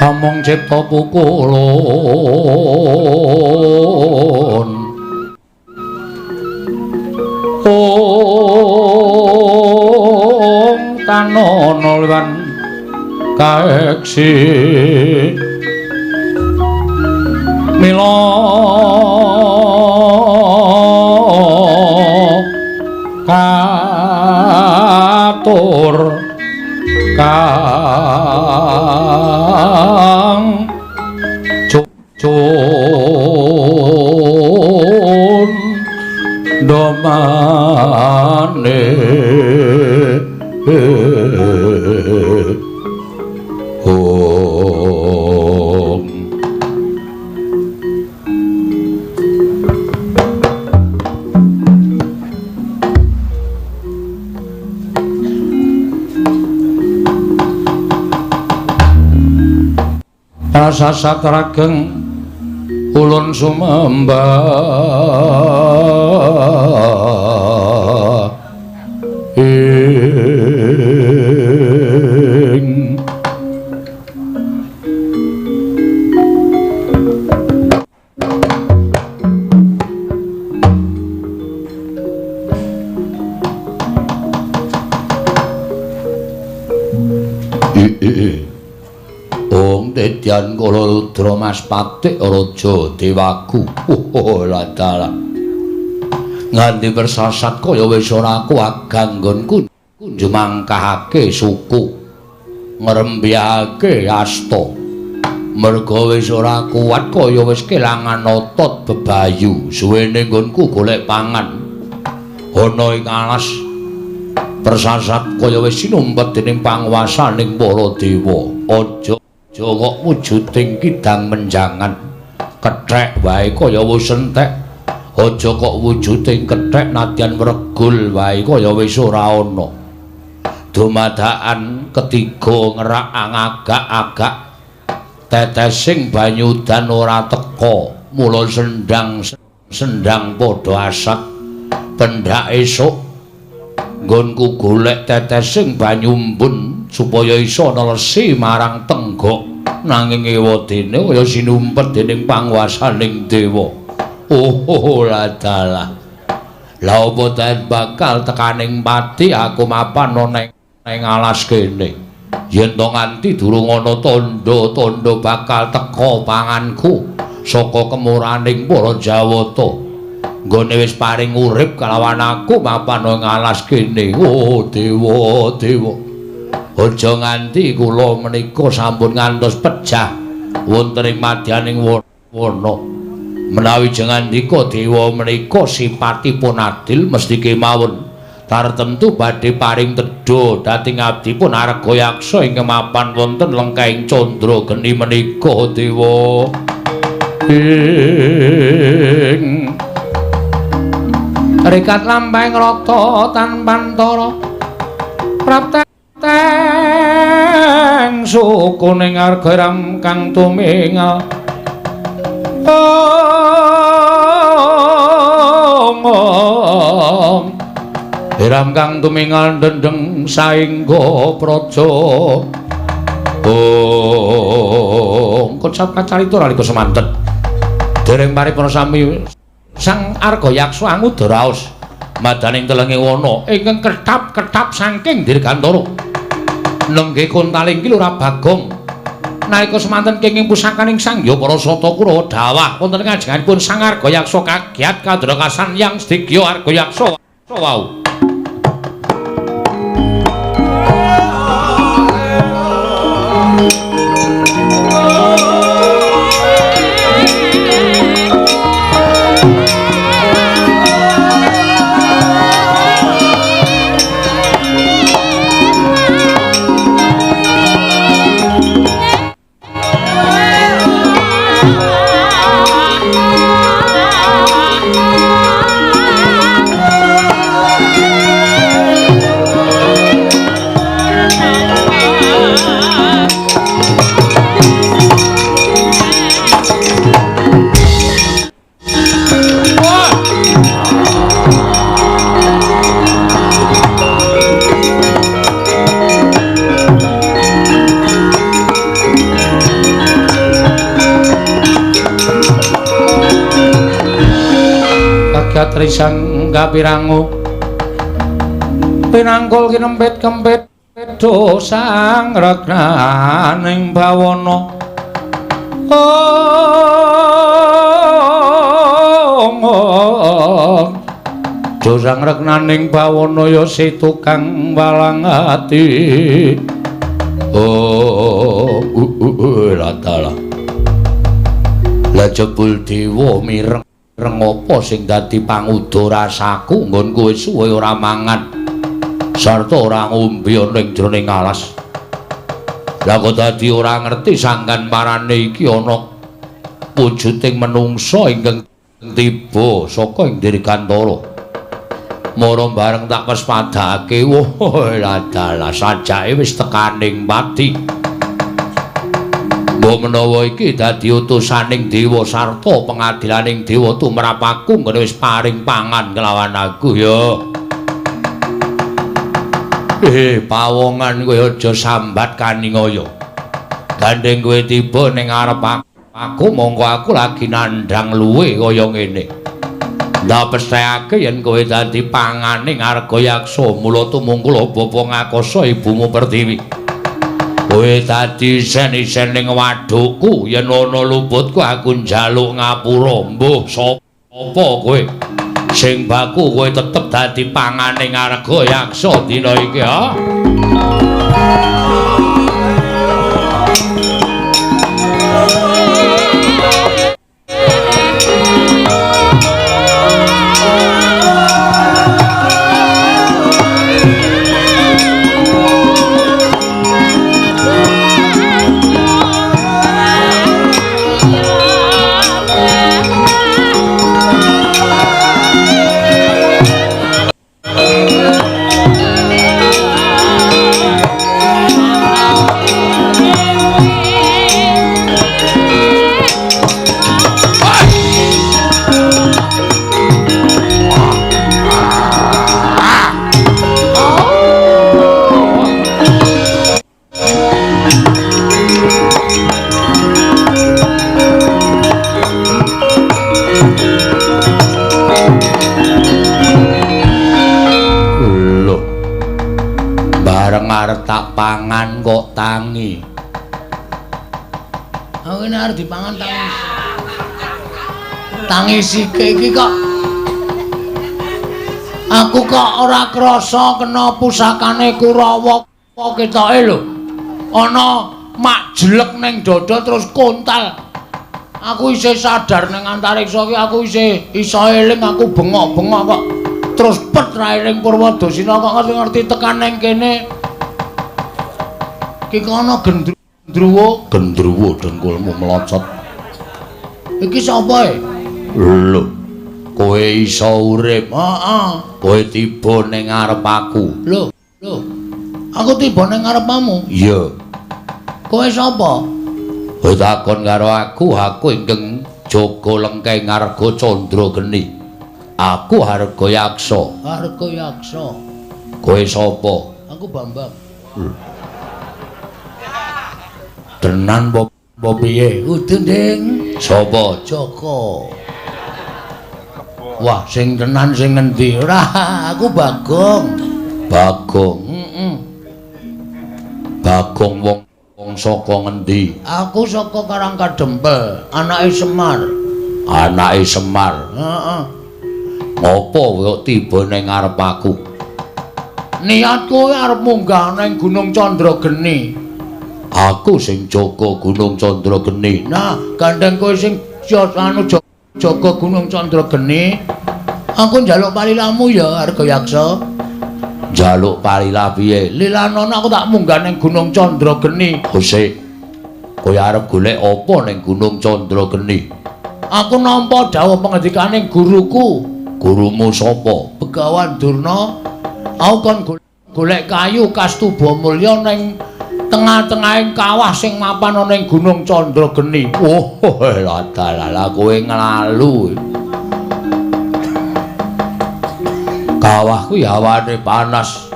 Amung cipta pukulun ong tanono lan kaeksi mila katur kang cun domane om. Prasasat rageng ulun sumembah ing Ong Dedyan Kala Rudra Mas Patik Raja Dewaku. Oh ladalah. Nganti persasat kaya wis ora kuat ganggonku njumangkahake suku, ngrembyahake asta. Merga wis ora kuat kaya wis kelangan otot bebayu, suwene nggonku golek pangan. Ana ing alas persasat kaya wis sinumpet dening panguwasaning para dewa. Aja kok wujuding kidang menjangan, kethek wae kaya wis entek. Aja kok wujuding kethek nadyan wregul wae kaya wis ora ana. Dumadakan ketiga ngerak agak-agak tetesing banyu udan ora teka, mula sendang padha asak. Pendak esuk nggonku golek tetesing banyu embun supaya iso nelesi marang tenggok, nanging ewadene kaya sinumpet dening panguwasaning dewa. Oh ladalah. Lah apa ten bakal tekaning pati aku mapan ana ing alas kene. Yen to nganti durung ana tandha-tandha bakal teka panganku saka kemuraning para Jawata. Nggone wis paring urip kalawan aku mapan ing alas kene. Oh dewa, dewa. Aja nganti kula menika sampun ngantos pejah wonten ing madyaning wana. Menawi jengandika dewa menika sipatipun adil mesti kemawon tartemtu badhe paring tedha dhateng abdipun Arga Yaksa ingkang mapan wonten lengkahing candra geni menika dewa. Ing rikat lampahing rata tanpantara prapteng suku ning arga ram kang tumingal. Ong ram kang tumingal dendeng saengga praja. Ong kocap kacarita nalika semanten dereng paripurna sami Sang Arga Yaksa anguda raos madaning telenge wana ingkang kethap-kethap saking dirgantara. Nenggih kontaling ki Lurah Bagong. Nalika semanten kenging pusakaning Sang Hyang Parasata Kurawa dawah wonten ngajenganipun Sang Arga Yaksa kagiat kadrakasan Yang Sedikya Arga Yaksa wau. Trisang kapirangu pinangkul kinempit kempit do sang regnaning bawana. Ong do sang regnaning bawana ya si tukang walang ati. Oh ladalah. Lah jebul dewa mireng apa sing dadi panguda rasaku nggonku wis suwe ora mangan sarta ora ngombe ana ing jroning alas. Lah kok dadi ora ngerti sangkan parane iki ana wujuding menungsa ingkang tiba saka ing dirgantara. Mara bareng tak pespadake, wah ladalah sajake wis tekaning pati. Mbok menawa iki dadi utusaning dewa sarta pengadilaning dewa tumrap aku nggone wis paring pangan kelawan aku ya. Pawongan kowe aja sambat kaningaya. Gandeng kowe tiba ning ngarep aku mongko aku lagi nandhang luwe kaya ngene. Ndak pesthekake yen kowe dadi panganing Argayaksa mula tumungkul bapa ngakasa ibumu Pertiwi. Kowe dadi isen-isen ning wadukku yen ana luputku aku njaluk ngapura. Mbuh sapa kowe? Sing baku kowe tetep dadi panganing Argayaksa dina iki ha. Pangan kok tangi. Aku ini harus dipangan tangi. Tangi sike iki kok. Aku kok ora krasa kena pusakane Kurawa ketoke lho. Ana mak jelek ning dada terus kontal. Aku isih sadar ning antariksa iki aku isih iso eling aku bengok-bengok kok. Terus pet ra eling Purwadasina kok ngerti-ngerti tekan ning kene. Iki ana gendruwo, gendruwo dengkulmu melocot. Iki sapa e? Lho, kowe iso urip. Heeh. Kowe tiba ning ngarep aku. Lho, lho. Aku tiba ning ngarepmu. Iya. Kowe sapa? Kowe takon karo aku, aku ingkang jaga lengkeng Arga Candra Geni. Aku Argayaksa. Argayaksa. Kowe sapa? Aku Bambang. Tenan apa piye? Kudu, Ding. Sapa? Joko. Wah, sing tenan sing ngendi? Ora, aku Bagong. Bagong. Heeh. Bagong wong saka ngendi? Aku saka Karangkadempel, anake Semar. Anake Semar. Heeh. Ngopo kok tiba ning ngarep aku? Niatku arep munggah ning Gunung Candrageni. Aku sing jaga Gunung Candrageni. Nah, gandeng kowe sing anu jaga Gunung Candrageni. Aku njaluk palilamu ya, Argayaksa. Njaluk palila piye? Lilanono aku tak munggah ning Gunung Candrageni. Sik. Kowe arep golek apa ning Gunung Candrageni? Aku nampa dawuh pengendikaning guruku. Gurumu sapa? Begawan Durna. Aku kon golek kayu Kastuba Mulya ning tengah-tengahing kawah sing mapan ana ing Gunung Candrageni. Oh, ladalah kowe nglalu. Kawah kuwi hawane panas.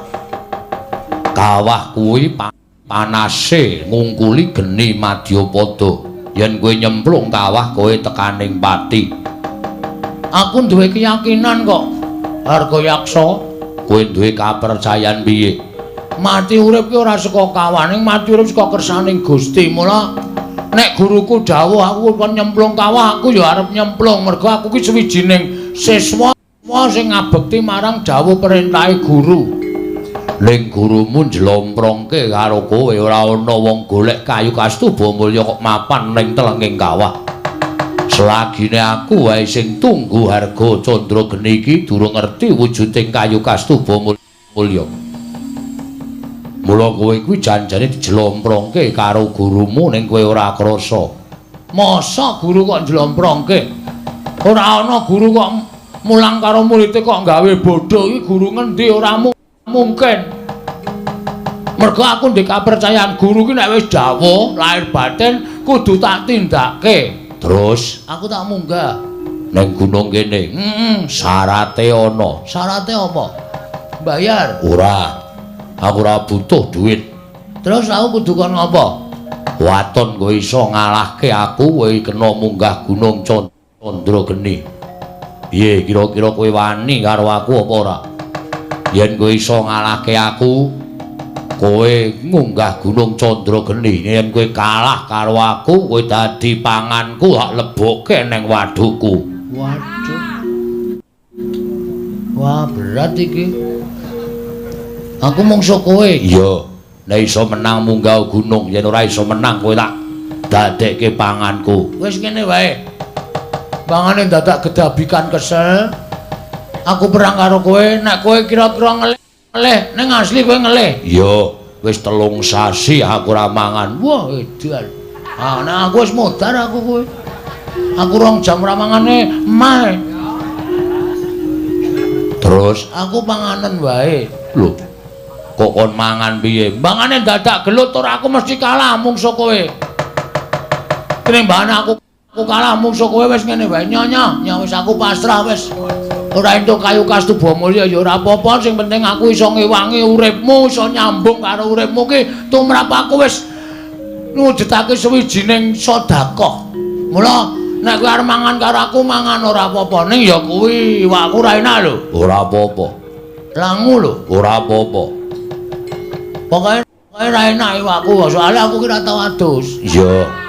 Kawah kuwi panase ngungkuli geni madyapada. Yen kowe nyemplung kawah kowe tekaning pati. Aku duwe keyakinan kok, Argayaksa. Kowe duwe kapercayan piye? Mati urip ki ora saka kawah, ning mati urip saka kersaning Gusti. Mula nek guruku dawuh aku kon nyemplung kawah, aku ya arep nyemplung mergo aku ki sawijining siswa sing ngabekti marang dawuh perintahe guru. Ning gurumu njlomprongke karo kowe ora ana wong golek kayu Kastuba Mulya kok mapan ning telenging kawah. Selagine aku wae sing tunggu Harga Candrageni iki durung ngerti wujuding kayu Kastuba Mulya. Mula kowe kuwi janjane dijlomprongke karo gurumu ning kowe ora krasa. Masa guru kok njlomprongke? Ora ana guru kok mulang karo muridé kok gawe bodho. Iki guru ngendi? Ora mungkin. Mergo aku ndek kapercayaan guru ki nek wis dawuh lahir batin kudu tak tindake. Terus aku tak munggah ning gunung kene. Heeh, syarate ana. Syarate apa? Bayar? Ora. Aku ora butuh duit. Terus aku kudu kon ngopo? Waton kowe iso ngalahke aku, kowe kena munggah gunung Chandrageni. Piye kira-kira kowe wani karo aku apa ora? Yen kowe iso ngalahke aku, kowe munggah gunung Chandrageni. Yen kowe kalah karo aku, kowe dadi panganku, tak lebokke ning wadukku. Waduh. Wah, berat iki. Aku mungsuh kowe. Iya. Nek iso menang munggah gunung, yen ora iso menang kowe tak dadekke panganku. Wis ngene wae. Pangane dadak gedabikan kesel. Aku perang karo kowe, nek kowe kira-kira ngelih, ning asli kowe ngelih. Iya, wis 3 sasi aku ora mangan. Wah, edan. Ah, nek aku wis modar aku kowe. Aku 2 jam ora mangane mah. Terus aku panganen wae. Lho, kok kon mangan piye? Mangane dadak gelut ora aku mesti kalah mungsuh kowe. Tinimbangane aku kalah mungsuh kowe wis ngene wae. Nyonya, nya wis aku pasrah wis. Ora entuk kayu kastuba mulya ya ora apa-apa, sing penting aku iso ngewangi uripmu, iso nyambung karo uripmu ki tumrap aku wis ngujudake suwijining sedekah. Mula nek kowe arep mangan karo aku mangan ora apa-apa, ning ya kuwi iwakku ora enak lho. Ora apa-apa. Langu lho, ora apa-apa. Pokoke ora enak iwakku, soalé aku ki ora tau adus. Iya.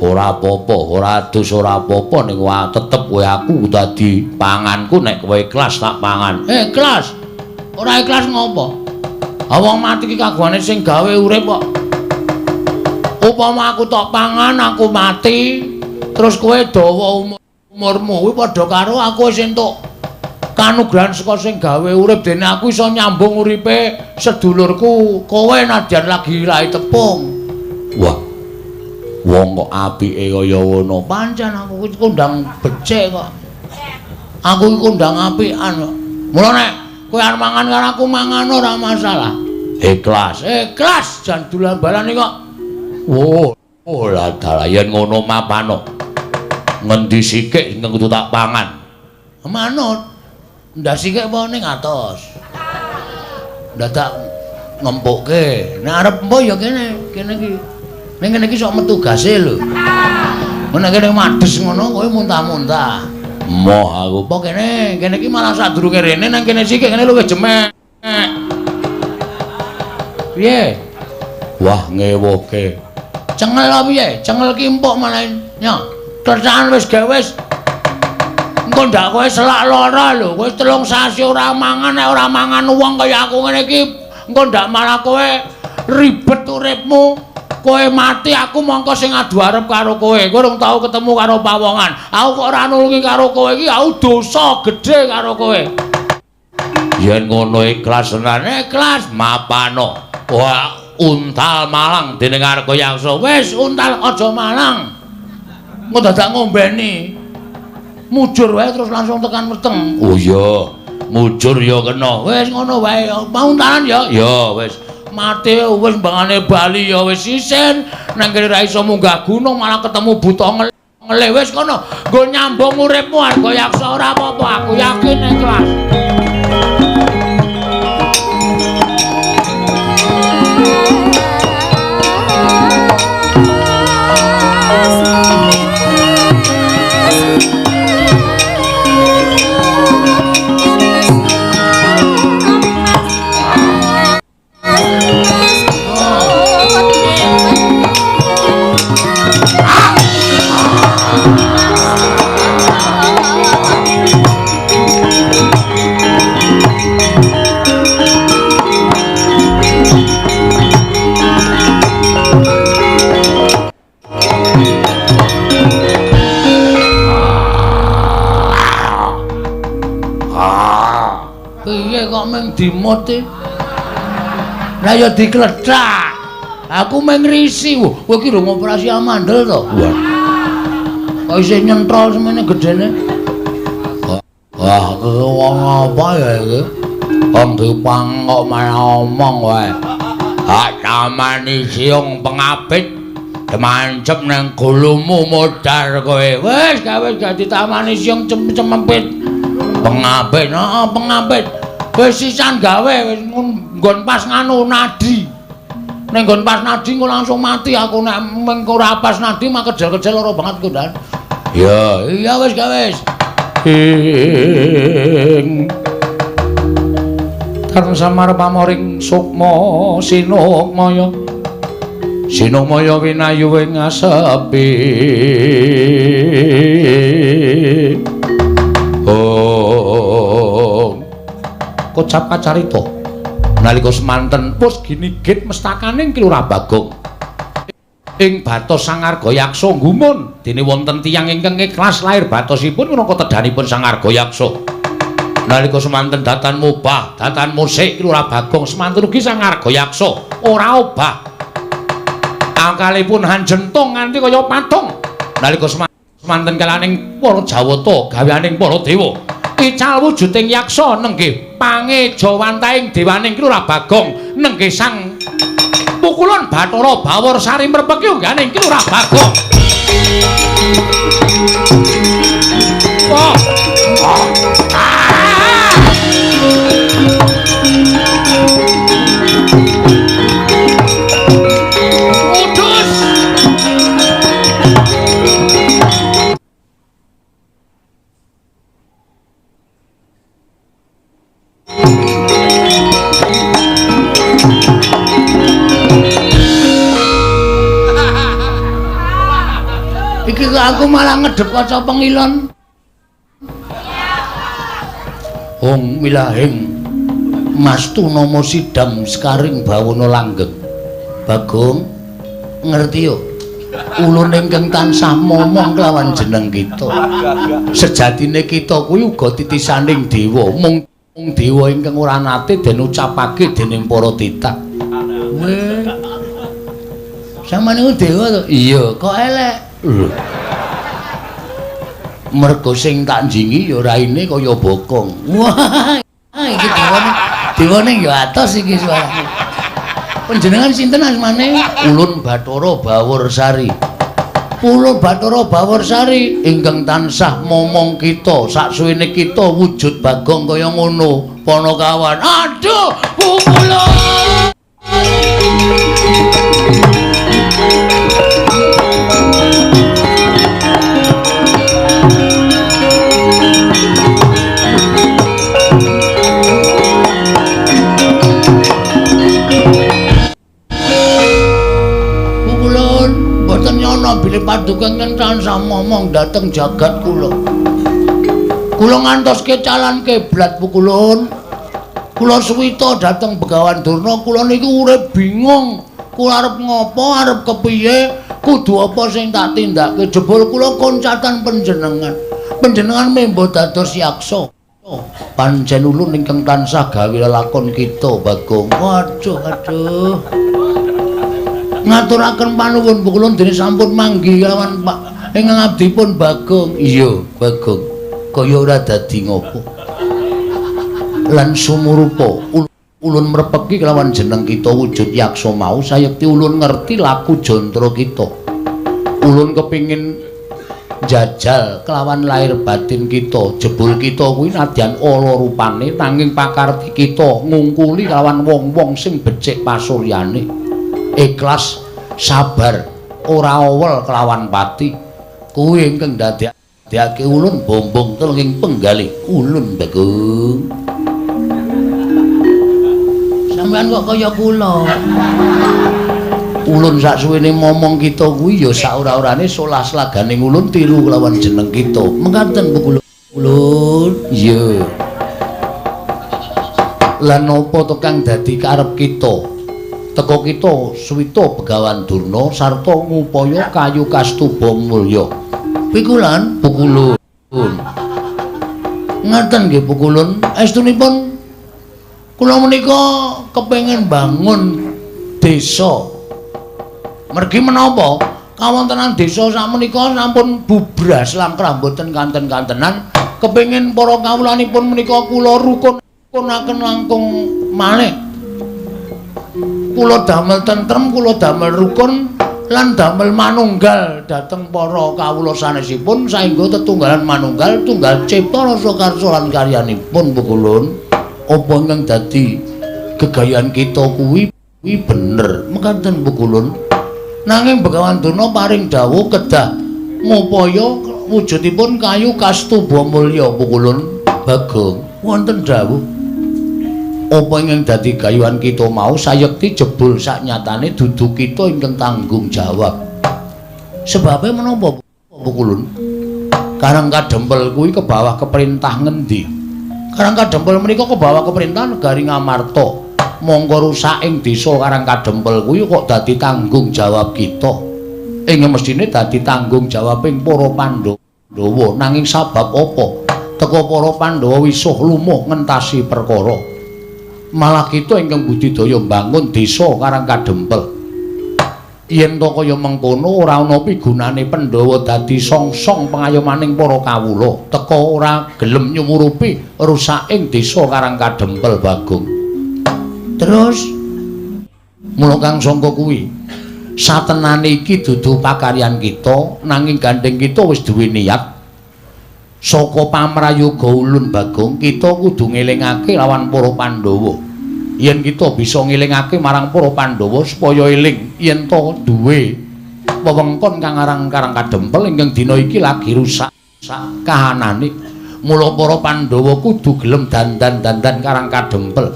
Ora apa-apa, ora adus ora apa-apa, ning tetep kowe aku dadi panganku nek kowe ikhlas tak pangan. Ikhlas. Ora ikhlas ngopo? Ha wong mati ki kagungane sing gawe urip kok. Upama aku tok pangan aku mati, terus kowe dawa umurmu kuwi padha karo aku wis entuk kanugrahan saka sing gawe urip, dene aku iso nyambung uripe sedulurku kowe nadyan lagi lahi tepung. Wah. Wong kok apike kaya ngono. Pancen aku iki kondang becik kok. Aku iki kondang apikan kok. Mula nek kowe arep mangan karo aku mangan ora masalah. Ikhlas. Ikhlas jan dolan balane kok. Oh, lah dalah yen ngono mapano. Ngendi sikik sing kudu tak pangan? Manut. Ndak sikik apa ning atos. Dadak ngempukke. Nek arep empo ya kene, kene iki. Ning kene iki sok metu gase lho. Nek kene mades ngono kowe muntah-muntah. Moh aku. Apa kene? Kene iki malah sadurunge rene nang kene sikik kene luwih jemek. Piye? Wah, ngewoke. Cengel apa piye? Cengel ki empuk malah. Nyo, kerjaan wis gawe wis. Engko ndak kowe selak lara lho. Kowe 3 sasi ora mangan, nek ora mangan wong kaya aku ngene iki, engko ndak malah kowe ribet uripmu. Kowe mati aku mongko sing adu arep karo kowe. Kowe urung tau ketemu karo pawongan. Aku kok ora nulungi karo kowe iki, aku dosa gedhe karo kowe. Yen ngono ikhlas tenan, ikhlas mapano. Wah, untal malang dening Argayaksa. Wis untal aja malang. Engko dadak ngombeni. Mujur wae terus langsung tekan weteng. Oh iya, mujur ya kena. Wis ngono wae. Mau untalan ya? Ya wis. Mati wis mbangane bali ya wis isin, nang kene ra iso munggah gunung malah ketemu buta ngelih. Wis kono nggo nyambung uripmu Argayaksa ora apa-apa, aku yakin ikhlas. Dimot e. Lah ya diklethak. Aku mung ngrisi. Kowe iki rung operasi amandel to? Wah. Kok isih nyentrol semene gedene. Wah, wong apa ya iki? Wong dipang kok malah omong wae. Hak tamani siung pengapit. Demancep nang gulumu modar kowe. Wis gawe dadi tamani siung cemempit. Pengapit, heeh pengapit. Wis sisan gawe wis nggon pas nganu nadi. Ning nggon pas nadi engko langsung mati aku nek mengko ora pas nadi mah kejel-kejel lara banget ku ndan. Ya, iya wis gawe wis. Ing Tarung samar pamoring sukma sinukmaya. Sinukmaya winayu ing asepi. Oh. Kocap kacarita nalika semanten pus ginigit mestakaning Ki Lurah Bagong. Ing batos Sang Argayaksa gumun dene wonten tiyang ingkang ikhlas lair batosipun minangka tedhanipun Sang Argayaksa. Nalika semanten datan mubah, datan musik Ki Lurah Bagong semanten ugi Sang Argayaksa ora obah. Angkalipun hanjentung nganti kaya patung. Nalika semanten kalaning para Jawata gaweaning para dewa. Ical wujuding yaksa nenggih pangejawantahing dewaning Ki Lurah Bagong nenggih sang pukulun Bathara Bawor Sari mrepeki ungganing Ki Lurah Bagong. Oh. Oh. Ah. Kudus. Iki kok aku malah ngedep kaca pengilon. Hong milahing mastu nama sidam sekaring bawana langgeng. Bagong ngerti yo ulun ingkang tansah momong kelawan jeneng kita. Sejatine kita kuwi uga titisaning dewa, mung dewa ingkang ora nate den ucapake dening para titah. Weh. Sampeyan niku dewa to? Iya, kok elek. Lho. Mergo sing tak njingi ya raine kaya bokong. Wah, iki dewane, dewane ya atos iki suarane. Panjenengan sinten asmane? Ulun Bathara Baworsari. Ulun Bathara Baworsari ingkang tansah momong kita saksuwene kita wujud Bagong kaya ngono, Panakawan. Aduh, pukulun. Bilih paduka ingkang tansah momong dhateng jagat kula. Kula ngantoske calan kiblat pukulun. Kula suwita dhateng Begawan Durna, kula niku urip bingung. Kula arep ngopo, arep kepiye, kudu apa sing tak tindake. Jebul kula koncatan panjenengan. Panjenengan membo dados yaksa. Pancen ulun ingkang tansah gawe lelakon kita, Bagong. Waduh, aduh. Ngaturaken panuwun pukulun dene sampun manggi lawan Pak ingkang abdipun Bagong. Iya, Bagong. Kaya ora dadi ngopo. Lan sumurupa ulun mrepeki kelawan jeneng kita wujud yaksa mau sayekti ulun ngerti laku jantра kita. Ulun kepingin jajal kelawan lahir batin kita. Jebul kita kuwi nadyan ala rupane nanging pakarti kita ngungkuli kelawan wong-wong sing becik pasuryane. Ikhlas, sabar, ora owel kelawan pati. Kuwi ingkang ndadekake ulun bombong telenging penggalih ulun Bagong. Sampeyan kok kaya kula. Ulun saksuwene momong kita kuwi ya sak ora-orane solah slaganing ulun tiru kelawan jeneng kita. Mekaten pukulun. Ulun. Iya. Lan napa to kang dadi karep kita? Teka kita suwita Begawan Durna sarta ngupaya kayu kastuba mulya. Pikulan pukulun. Ngaten nggih pukulun. Estunipun kula menika kepengin bangun desa. Mergi menapa kawontenan desa sakmenika sampun bubras langkrah mboten kanten-kantenan. Kepengin para kawulanipun menika kula rukunaken langkung malih. Kula damel tentrem, kula damel rukun Lan damel manunggal dhateng para kawula sanesipun saengga tetunggalan manunggal tunggal cipta rasa karsa lan karyanipun Pukulun. Apa ingkang dadi gegayan kita kuwi bener mekaten Pukulun. Nanging Begawan Durna paring dawuh kedah ngupaya wujudipun kayu kastuba mulya Pukulun. Bagong wonten dawuh apa ingkang dadi gayuhan kita mau sayekti jebul saknyatane dudu kita ingkang tanggung jawab. Sebabe menapa Pukulun? Karang Kadempel kuwi kebawah keperintah ngendi? Karang Kadempel menika kebawah keperintah negari Ngamarta. Mongko rusak ing desa Karang Kadempel kuwi kok dadi tanggung jawab kita. Ing mestine dadi tanggung jawab ing para Pandhawa. Nanging sabab apa? Teka para Pandhawa wisuh lumuh ngentasi perkara. Malah kita ingkang budidaya mbangun desa Karang Kadempel. Yen to kaya mengkono ora ana pigunane Pandhawa dadi songsong pengayomaning para kawula. Teka ora gelem nyumurupi rusaking desa Karang Kadempel Bagong. Terus mula kang sangka kuwi satenane iki dudu pakaryan kita, nanging gandeng kita wis duwe niat. Saka pamrayoga ulun Bagong, kita kudu ngelingake lawan para Pandhawa. Yen kita bisa ngelingake marang para Pandhawa supaya eling yen to duwe wewengkon kang aran Karang Kadempel ingkang dina iki lagi rusak kahanane. Mula para Pandhawa kudu gelem dandan-dandan Karang Kadempel.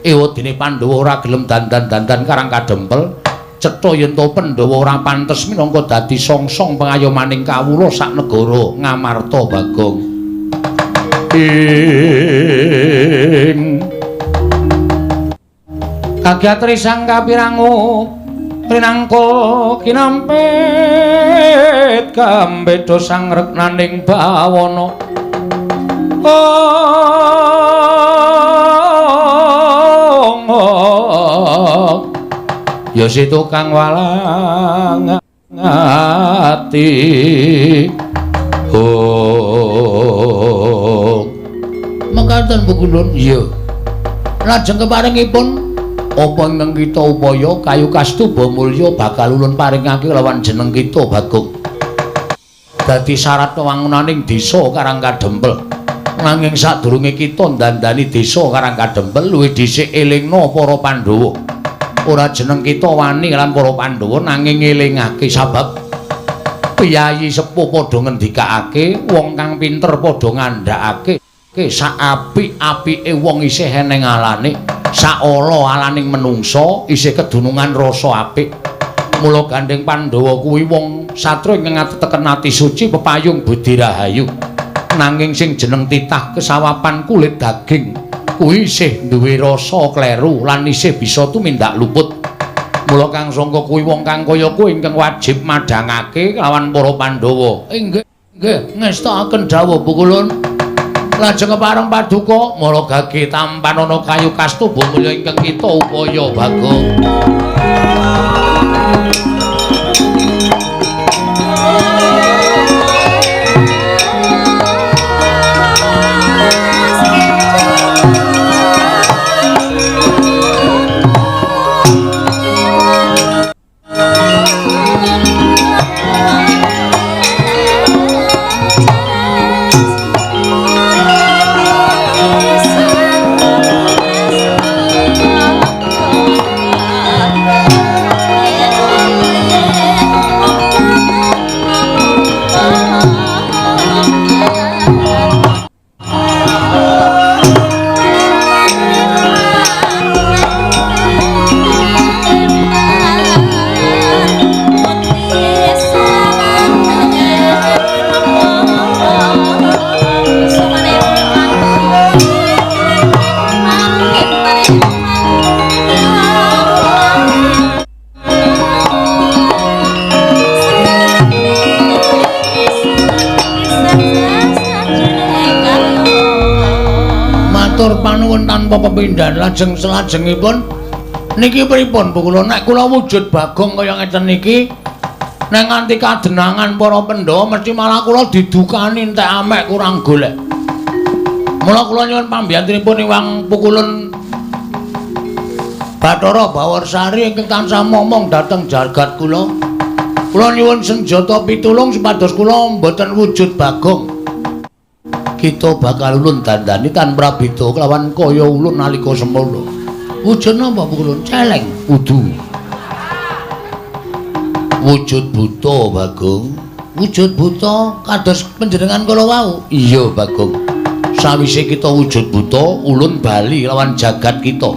Ewadene Pandhawa ora gelem dandan-dandan Karang Kadempel, cetha yen to Pandhawa ora pantes minangka dadi songsong pengayomaning kawula sak negara Ngamarta Bagong. Ing kagiatri sang kapirangu prinangka kinampit kambeda sang reknaning bawana. Ya si tukang walang ati. Oh. Mekaten Pukulun. Iya. Lajeng keparengipun apa ingkang kita upaya kayu kastuba mulya bakal ulun paringake lawan jeneng kita Bagong. Dadi syarat wangunaning desa Karang Kadempel. Nanging sadurunge kita ndandani desa Karang Kadempel luwih dhisik elingna para Pandhawa. Ora jeneng kita wani lan para Pandhawa nanging ngelingake sabab piyayi sepuh padha ngendikake, wong kang pinter padha ngandhakake sak apik-apike wong isih eneng alane, sak ala-alaning menungsa isih kedunungan rasa apik. Mula gandeng Pandhawa kuwi wong satria ingkang ateteken ati suci pepayung budi rahayu. Nanging sing jeneng titah kesawapan kulit daging kuwi isih duwe rasa kleru lan isih bisa tumindak luput. Mula kang sangka kuwi wong kang kaya kuwi ingkang wajib madhangake lawan para Pandhawa. Inggih, nggih, ngestakaken dawuh Pukulun. Lajeng kepareng paduka mara gage tampanana kayu kastuba mulya ingkang kita upaya Bagong. Tanpa pepindhan lajeng selajengipun niki pripun Bu kula nek kula wujud Bagong kaya ngeten niki nek nganti kadenangan para Pandhawa mesti malah kula didukani entek amek kurang golek. Mula kula nyuwun pambiyantunipun Iwang Pukulun Bathara Bawarsari ingkang tansah momong dhateng jagat kula. Kula nyuwun senjata pitulung supados kula mboten wujud Bagong. Kita bakal ulun dandani tan prabeda kelawan kaya ulun nalika semono. Wujud napa Pukulun? Celeng. Kudu. Wujud buta Bagong. Wujud buta kados panjenengan kala wau. Iya Bagong. Sawise kita wujud buta, ulun bali lawan jagat kita.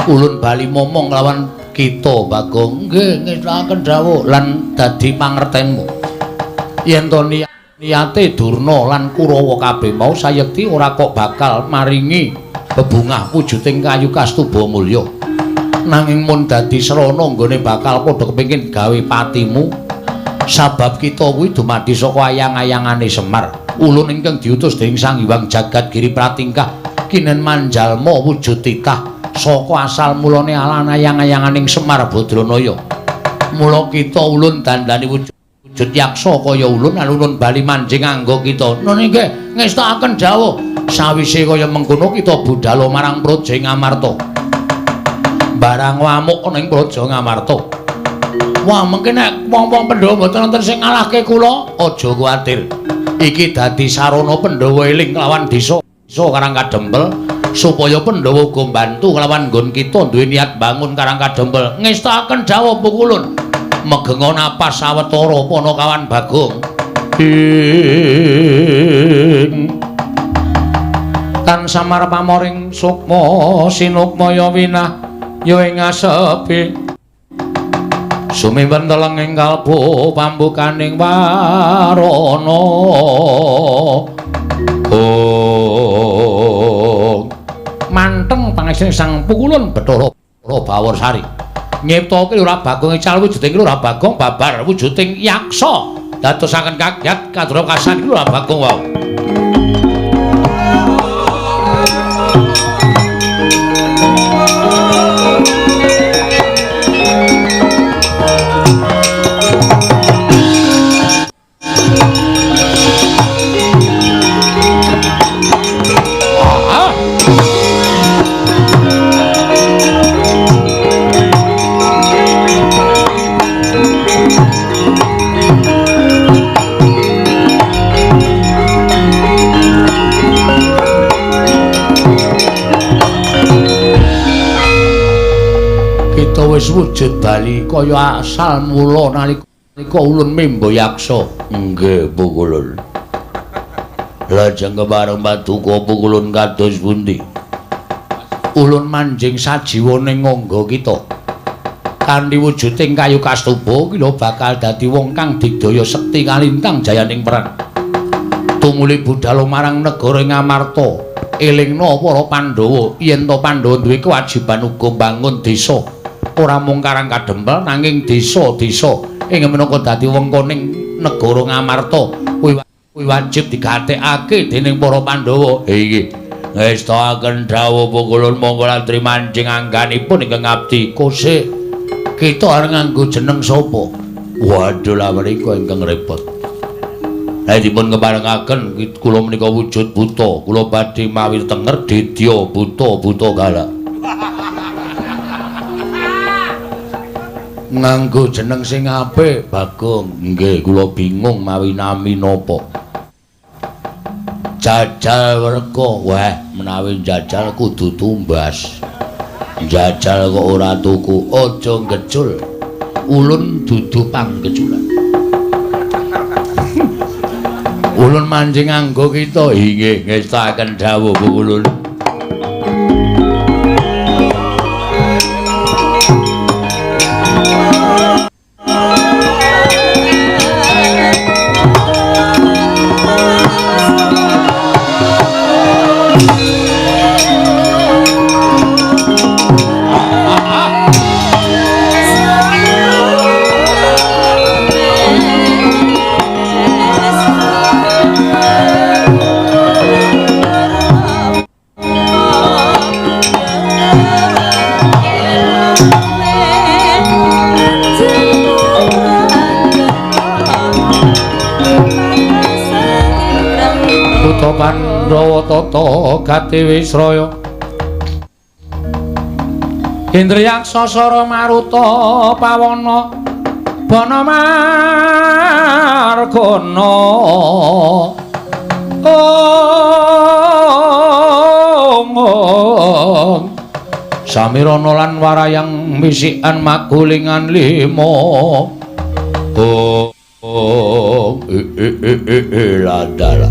Ulun bali momong lawan kita Bagong. Nggih, ngestakaken dawuh lan dadi pangertenmu. Yen to niyate Durna lan Kurawa kabeh mau sayekti ora kok bakal maringi bebungah wujuding kayu kastuba mulya. Nanging mun dadi srana nggone bakal padha kepengin gawe patimu, sabab kita kuwi dumadi saka ayang-ayangane Semar. Ulun ingkang diutus dening Sang Hyang Jagat Giri Pratingkah kinen manjalma wujud titah saka asal mulane alan ayang-ayanganing Semar Badranaya. Mula kita ulun dandani wujud yaksa kaya ulun alun bali manjing anggo kita. Nun inggih ngestakaken dawuh. Sawise kaya mengkono kita budhal marang Praja Ngamarta. Barang wamuk ana ing Praja Ngamarta. Wah, mengke nek wong-wong Pandhawa mboten wonten sing ngalahke kula, aja kuwatir. Iki dadi sarana Pandhawa eling kelawan desa Karang Kadempel supaya Pandhawa uga mbantu kelawan nggon kita duwe niat bangun Karang Kadempel. Ngestakaken dawuh Pukulun. Megenga napas sawetara Panakawan Bagong. Ing tan samar pamoring sukma sinukmaya winah ya ing asepi sumimpen teleng ing kalbu pambukaning warana. Oh, manteng pangesing Sang Pukulun Bathara Bawarsari nyiptake Lurah Bagong ical wujuding Lurah Bagong babar wujuding yaksa dadosaken kaget kadra kasan Lurah Bagong wau. Wis wujud bali kaya asal mula nalika ulun mimba yaksa. Nggih Pukulun. Lajeng kepareng paduka Pukulun kados pundi? Ulun manjing sajiwa ning angga kita. Kanthi wujuding kayu kastuba kila bakal dadi wong kang digdaya sekti kalintang jayaning perang. Tumuli budhal marang negara Ngamarta, elingna para Pandhawa yen to Pandhawa duwe kewajiban uga mbangun desa. Ora mung Karang Kadempel nanging desa-desa ing minangka dadi wengkoning negara Ngamarta kuwi wajib digatekake dening para Pandhawa. Inggih, ngestakaken dawuh Pukulun monggo latri manjing angganipun ingkang abdi. Kosek kita arep nganggo jeneng sapa? Waduh, lha menika ingkang repot. Lah dipun keparengaken kula menika wujud buta, kula badhe mawi tenger dedya buta-buta galak. Nganggo jeneng sing apik Bagong. Nggih, kula bingung mawi nami napa. Jajal werka. Wah, menawi jajal kudu tumbas. Jajal kok ora tuku, aja ngecul. Ulun dudu panggeculan. Ulun manjing anggo kita. Inggih, ngestakaken dawuh Pukulun. Pandhawa tata gati wisraya Indriyaksa sara maruta pawana Bana Margono. Ong Samirana lan warayang misikan magulingan limo. Oh ladala.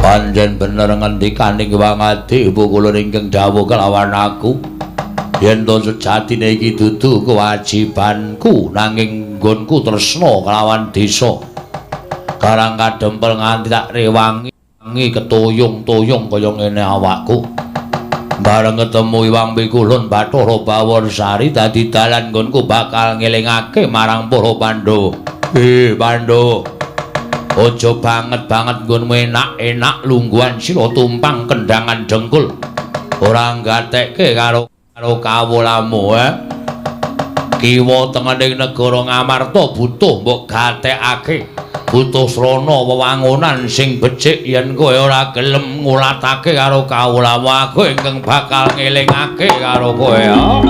Pancen bener ngendikaning Wangadi ibu kula ingkang dawuh kelawan aku. Yen to sejatine iki dudu kewajibanku nanging nggonku tresna kelawan desa. Karang Kadempel nganti tak rewangi ketuyung-tuyung kaya ngene awakku. Bareng ketemu Iwang Pikulun Bathara Baworsari dadi dalan nggonku bakal ngelingake marang para Pandhawa. Pandhawa. Aja banget-banget nggonmu enak-enak lungguhan sira tumpang kendangan dengkul. Ora nggatekke karo kawulamu, Kiwa tengening negara Ngamarta butuh mbok gatekake. Butuh srana wewangunan sing becik yen kowe ora gelem ngulatake karo kawulamu aku ingkang bakal ngelingake karo kowe ya.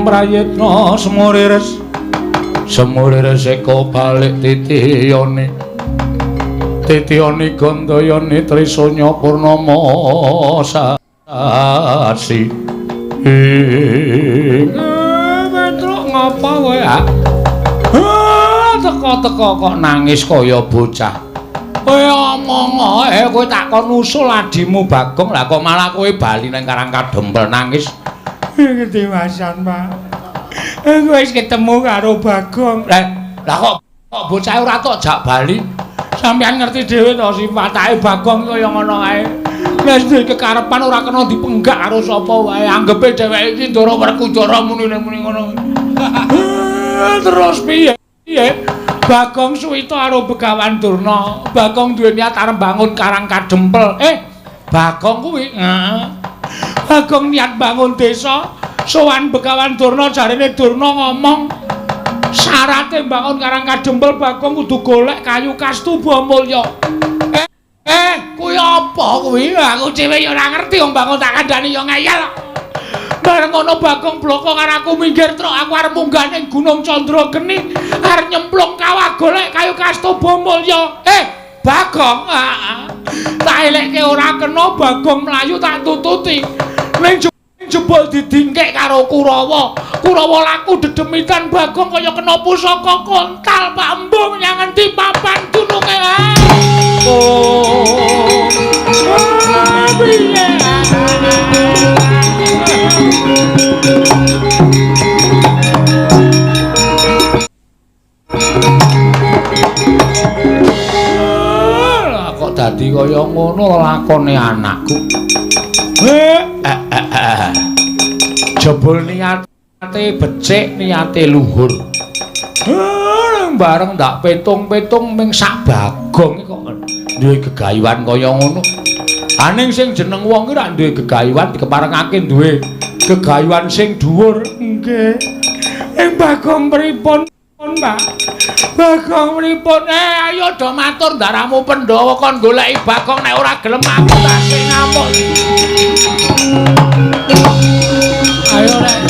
Prayitna semurires semurires eko balik titiyone titiyone gandayane trisanya purnama sasi. Petruk ngapa kowe teko-teko kok nangis kaya bocah. Kowe omong ae kowe tak kon usul adimu Bagong lah kok malah kowe bali nang Karang Kadempel nangis. Ketiwasan, Pak. Aku wis ketemu karo Bagong. Lah kok bocah ora tok jak bali. Sampeyan ngerti dhewe to sifatake Bagong kaya ngono kae. Wis duwe kekarepan ora kena dipenggak karo sapa wae. Anggepe dheweke iki Ndara Werkudara muni-muni ngono. Terus piye? Piye? Bagong suwita karo Begawan Durna. Bagong duwe niat arep bangun Karang Kadempel. Bagong kuwi. Heeh. Bagong niat bangun desa, sowan Begawan Durna jarene Durna ngomong syarate bangun Karang Kadempel Bagong kudu golek kayu kastuba mulya. Kuwi apa kuwi? Aku dhewe ya ora ngerti wong bangun tak kandhani ya ngeyel. Bareng ngono Bagong bloko karo aku minggir truk aku arep munggah ning Gunung Candrageni arep nyemplung kawah golek kayu kastuba mulya. Bagong, tak elekke ora kena Bagong mlayu tak tututi. Ning Jebul didingkek karo Kurawa. Kurawa laku dedemitan Bagong kaya kena pusaka kontal Pak Embung nyang endi papan dununge. Oh. Piye? Kok dadi kaya ngono lakone anakku. Jebul niate becik, niate luhur. Bareng ndak petung-petung ming sak Bagong kok duwe gegayuhan kaya ngono. Aning sing jeneng wong ki rak duwe gegayuhan dikeparengake duwe gegayuhan sing dhuwur. Nggih. Ing Bagong pripun, Pak? Bagong pripun? Ayo do matur ndaramu Pandhawa kon goleki Bagong nek ora gelem aku tasih ngamuk. Ayo rek.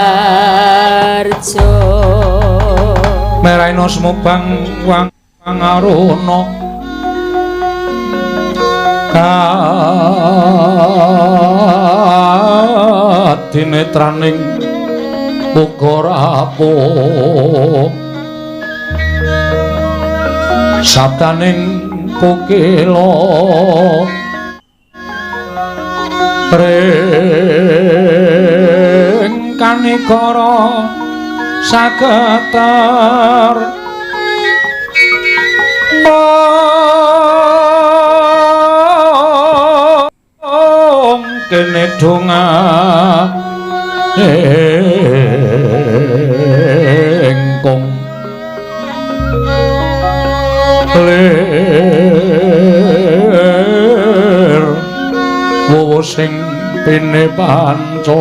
Raharjo. Meraina sumubang wang aruna kadinetraning uga rapuh sabdaning kokila ring kanikara saketer ong kene donga engkong lir wowo sing pine panca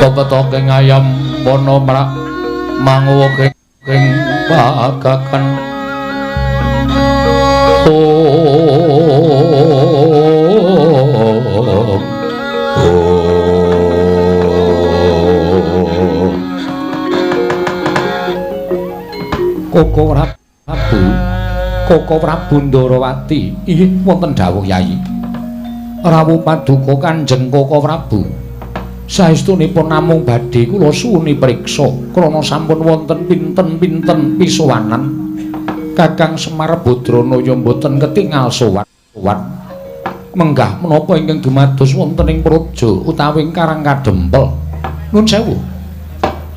kepetoke ngayam wana mrak manguwuke ing pagakan Koko Prabu, Koko Prabu Ndarawati, inggih wonten dawuh Yayi. Rawuh paduka Kanjeng Koko Prabu. Saestunipun namung badhe kula suwuni priksa krana sampun wonten pinten-pinten pisowanan. Kakang Semar Badranaya mboten ketingal sowan. Menggah menapa ingkang dumados wonten ing praja utawi ing Karang Kadempel. Nun sewu.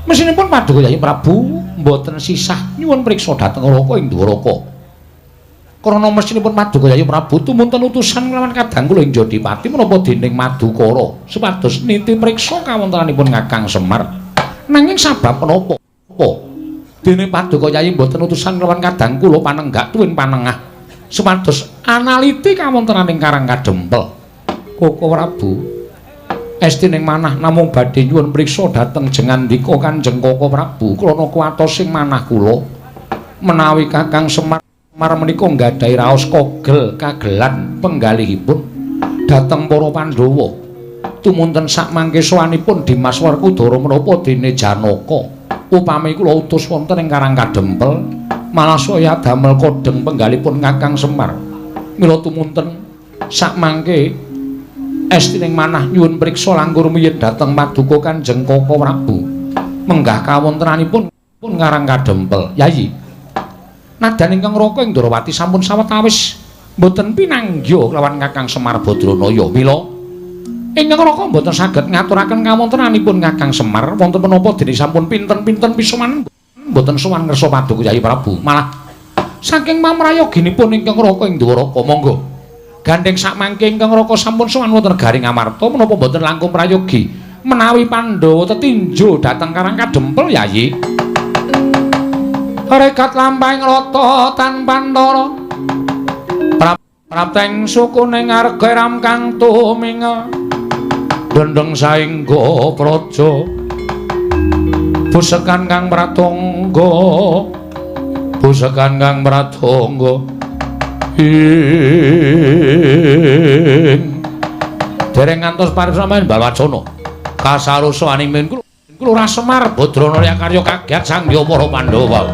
Mesinipun paduka Yayi Prabu mboten sisah nyuwun priksa dhateng Raka ing Dwaraka. Krana mesinipun paduka Yayi Prabu tumunten utusan kelawan kadang kula ing Jodipati menapa dening Madukara supados niti priksa kawontenanipun Kakang Semar. Nanging sabab menapa? Dene paduka Yayi mboten utusan kelawan kadang kula panenggak tuwin panengah supados analiti kawontenaning Karang Kadempel. Koko Prabu estining manah namung badhe nyuwun priksa dhateng jengandika Kanjeng Koko Prabu krana kuwatos sing manah kula menawi Kakang Semar menika nggadahi raos kogel kagelan penggalihipun dhateng para Pandhawa. Tumunten sakmangke sowanipun Dimas Werkudara menapa dene Janaka upami kula utus wonten ing Karang Kadempel malah saya damel kodheng penggalipun Kakang Semar. Mila tumunten sakmangke estining manah nyuwun priksa langkung rumiyin dhateng paduka Kanjeng Koko Prabu menggah kawontenanipun pun Karang Kadempel. Yayi, nadan ingkang Raka ing Ndrawati sampun sawetawis mboten pinanggya kelawan Kakang Semar Badranaya. Mila ingkang Raka mboten saged ngaturaken kawontenanipun Kakang Semar wonten menapa dene sampun pinten-pinten pisoman mboten sowan ngersa paduka Yayi Prabu. Malah saking mamrayoginipun ingkang Raka ing Dwaraka monggo gandheng sakmangke ingkang Raka sampun sowan wonten Garing Amarta menapa mboten langkung prayogi menawi Pandhawa tetinju dhateng Karang Kadempel. Yayi, rekat lampahing rata tanpa antara prapteng sukune ngarga ram kang tuminga dendeng saengga praja busekan kang pratangga busekan kang pratangga ing dereng ngantos paripsaman Balwacana kasarusa animin kula Semar Badranaya karya kagiat sangya para Pandhawa.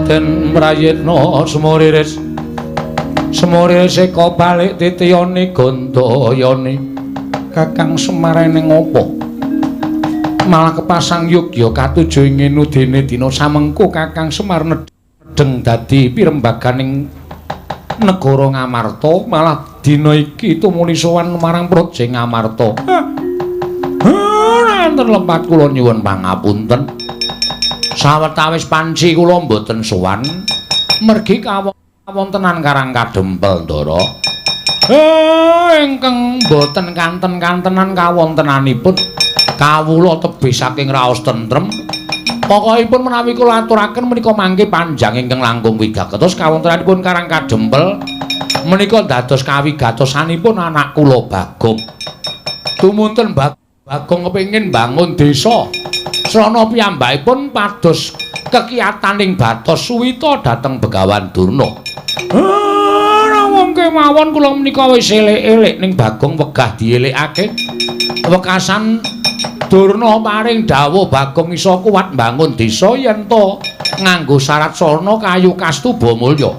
Den prayitna semuriris semuriris eka balik titiyane gandayane Kakang Semar ning apa malah kepasang yogya katuju ing nudene dina samengko Kakang Semar nedheng dadi pirembaganing Negara Ngamarta, malah dina iki tumuli sowan marang Praja Ngamarta. Enten lepat kula nyuwun pangapunten. Sawetawis panci kula mboten sowan mergi kawontenan Karang Kadempel, Ndara. Ingkang mboten kanten-kantenan kawontenanipun kawula tebih saking raos tentrem. Pokokipun menawi kula aturaken menika mangke panjang ingkang langkung wigatos kawontenanipun Karang Kadempel menika dados kawigatosanipun anak kula Bagong. Tumunten Bagong kepengin bangun desa. Srana piyambakipun pados kekiyataning batos suwita dhateng Begawan Durna. Wong kemawon kula menika wis elek-elek ning Bagong wegah dielekake. Wekasan Durna paring dawuh Bagong iso kuat mbangun desa yen to nganggo syarat sarana kayu kastuba mulya.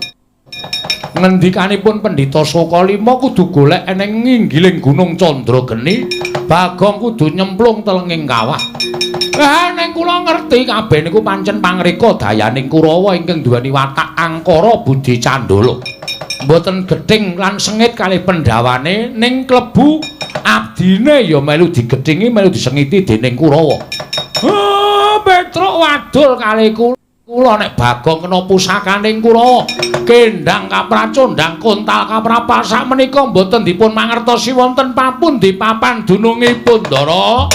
Ngendikanipun Pendhita Sukalima kudu golek eneng nginggiling Gunung Candrageni, Bagong kudu nyemplung telenging kawah. Ning kula ngerti kabeh niku pancen pangreka dayaning Kurawa ingkang duweni watak angkara budi candala. Mboten gething lan sengit kalih pendhawane ning klebu abdine ya melu digethingi melu disengiti dening Kurawa. Petruk wadul kalih kula nek Bagong kena pusakaning Kurawa, kendhang kapracondhang kontal kaprapal sakmenika mboten dipun mangertosi wonten papundi papan dunungipun, Ndara.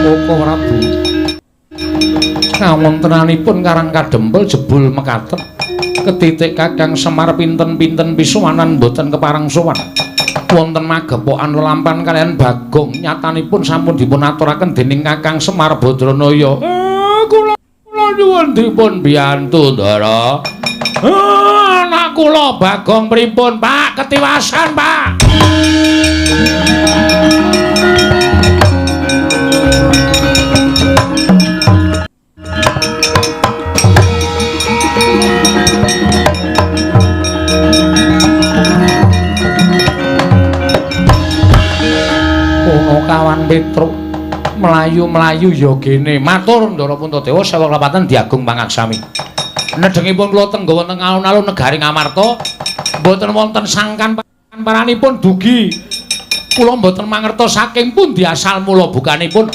Koko Prabu, kawontenanipun Karang Kadempel jebul mekaten ketitik Kakang Semar pinten-pinten pisuwanan mboten kepareng sowan. Wonten magepokan lelampan kaliyan Bagong nyatanipun sampun dipun aturaken dening Kakang Semar Badranaya. Kula nyuwun dipun biyantu, Ndara. Anak kula Bagong pripun, Pak? Ketiwasan, Pak. Kawan Petruk mlayu-mlayu ya gene. Matur Ndara Puntadewa sewek lepatan diagung pangaksami. Nedhengipun kula tengga wonten alun-alun negari Ngamarta, mboten wonten sangkan paranipun dugi. Kula mboten mangertos saking pundi asal mula bukanipun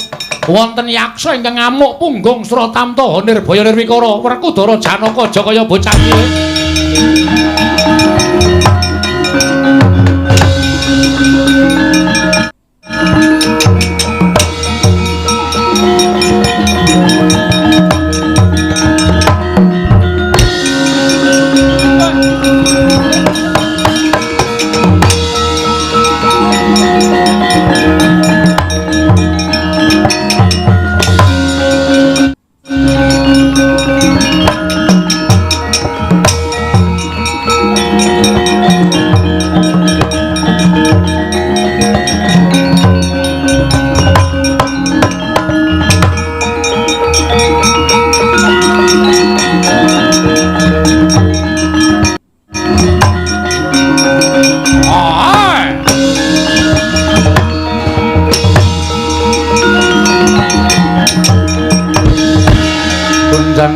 wonten yaksa ingkang ngamuk punggung Sratamta Nirbaya Nirwikara Werkudara Janaka aja kaya bocah cilik.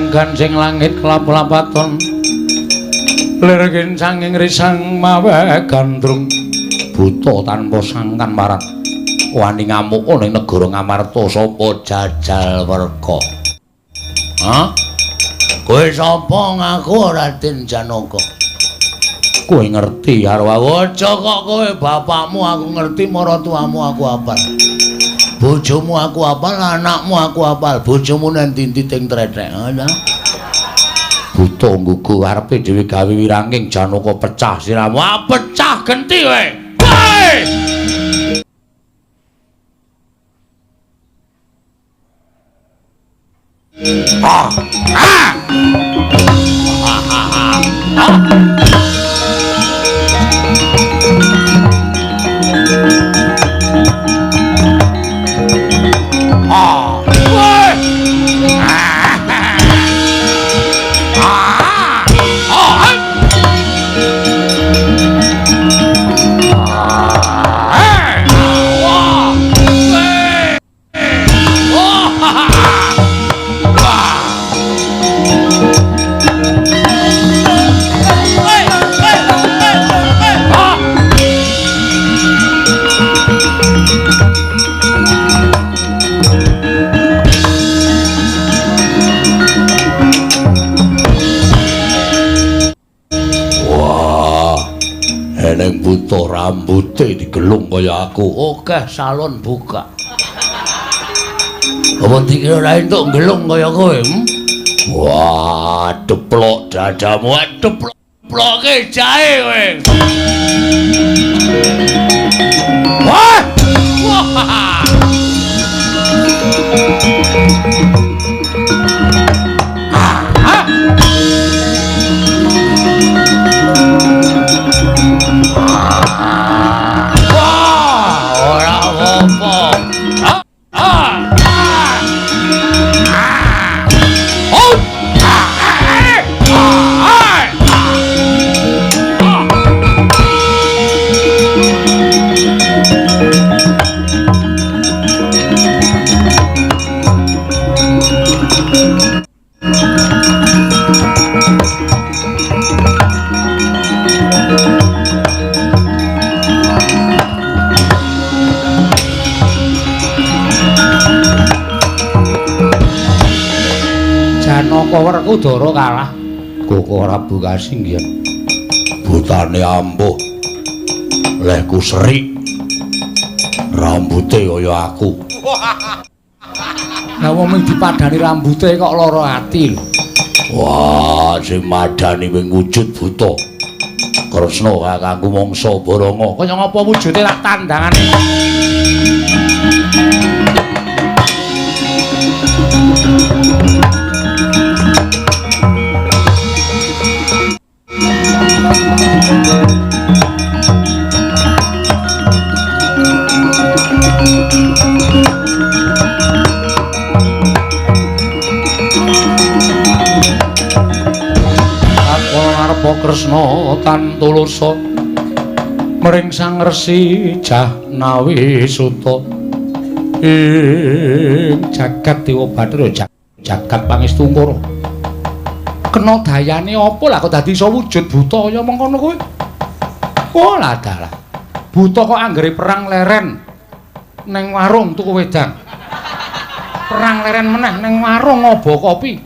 Gancing langit kelap-lapaton lir kincanging risang mawe gandrung buta tanpa sangkan marat wani ngamuk ning negara Ngamarta sapa jajal werka. Ha? Kowe sapa ngaku Raden Janaka? Kowe ngerti karo aku? Aja kok kowe bapakmu aku ngerti, maratuamu aku apal. Bojomu aku apal, anakmu aku apal. Bojomu nang ndi-ndi teng trethek. Ana. Buta nggugu arepe dhewe gawe wiranging Janaka pecah siramu. Ah, pecah genti kowe. Kowe. Ah. Ah. Ah. Ah. Ah. Ah. Ah. Ah. Rambute digelung kaya aku. Oke, salon buka. Apa dikira ora entuk gelung kaya kowe? Wah, deplok dadamu, deplok-deploke jahe kowe. Wah! Wah! Wah, ora apa-apa. Janaka Werkudara kalah. Koko Prabu Kasinggihan. Butane ampuh. Lehku serik. Rambute kaya aku. Lah wong mung dipadani rambute kok lara ati lho. Wah, sing madani wing wujud buta. Kresna kakangku mangsa Baranga. Kaya ngapa wujude tak tandangane. Kresna tan tulusa mring Sang Resi Jahnawi Suta ing jagat Dewa Bathara jagat Pangestungkara. Kena dayane apa lah kok dadi iso wujud buta kaya mengkono kuwi? Oh lah dalah. Buta kok anggere perang leren neng warung tuku wedang. Perang leren meneh neng warung ngobo kopi.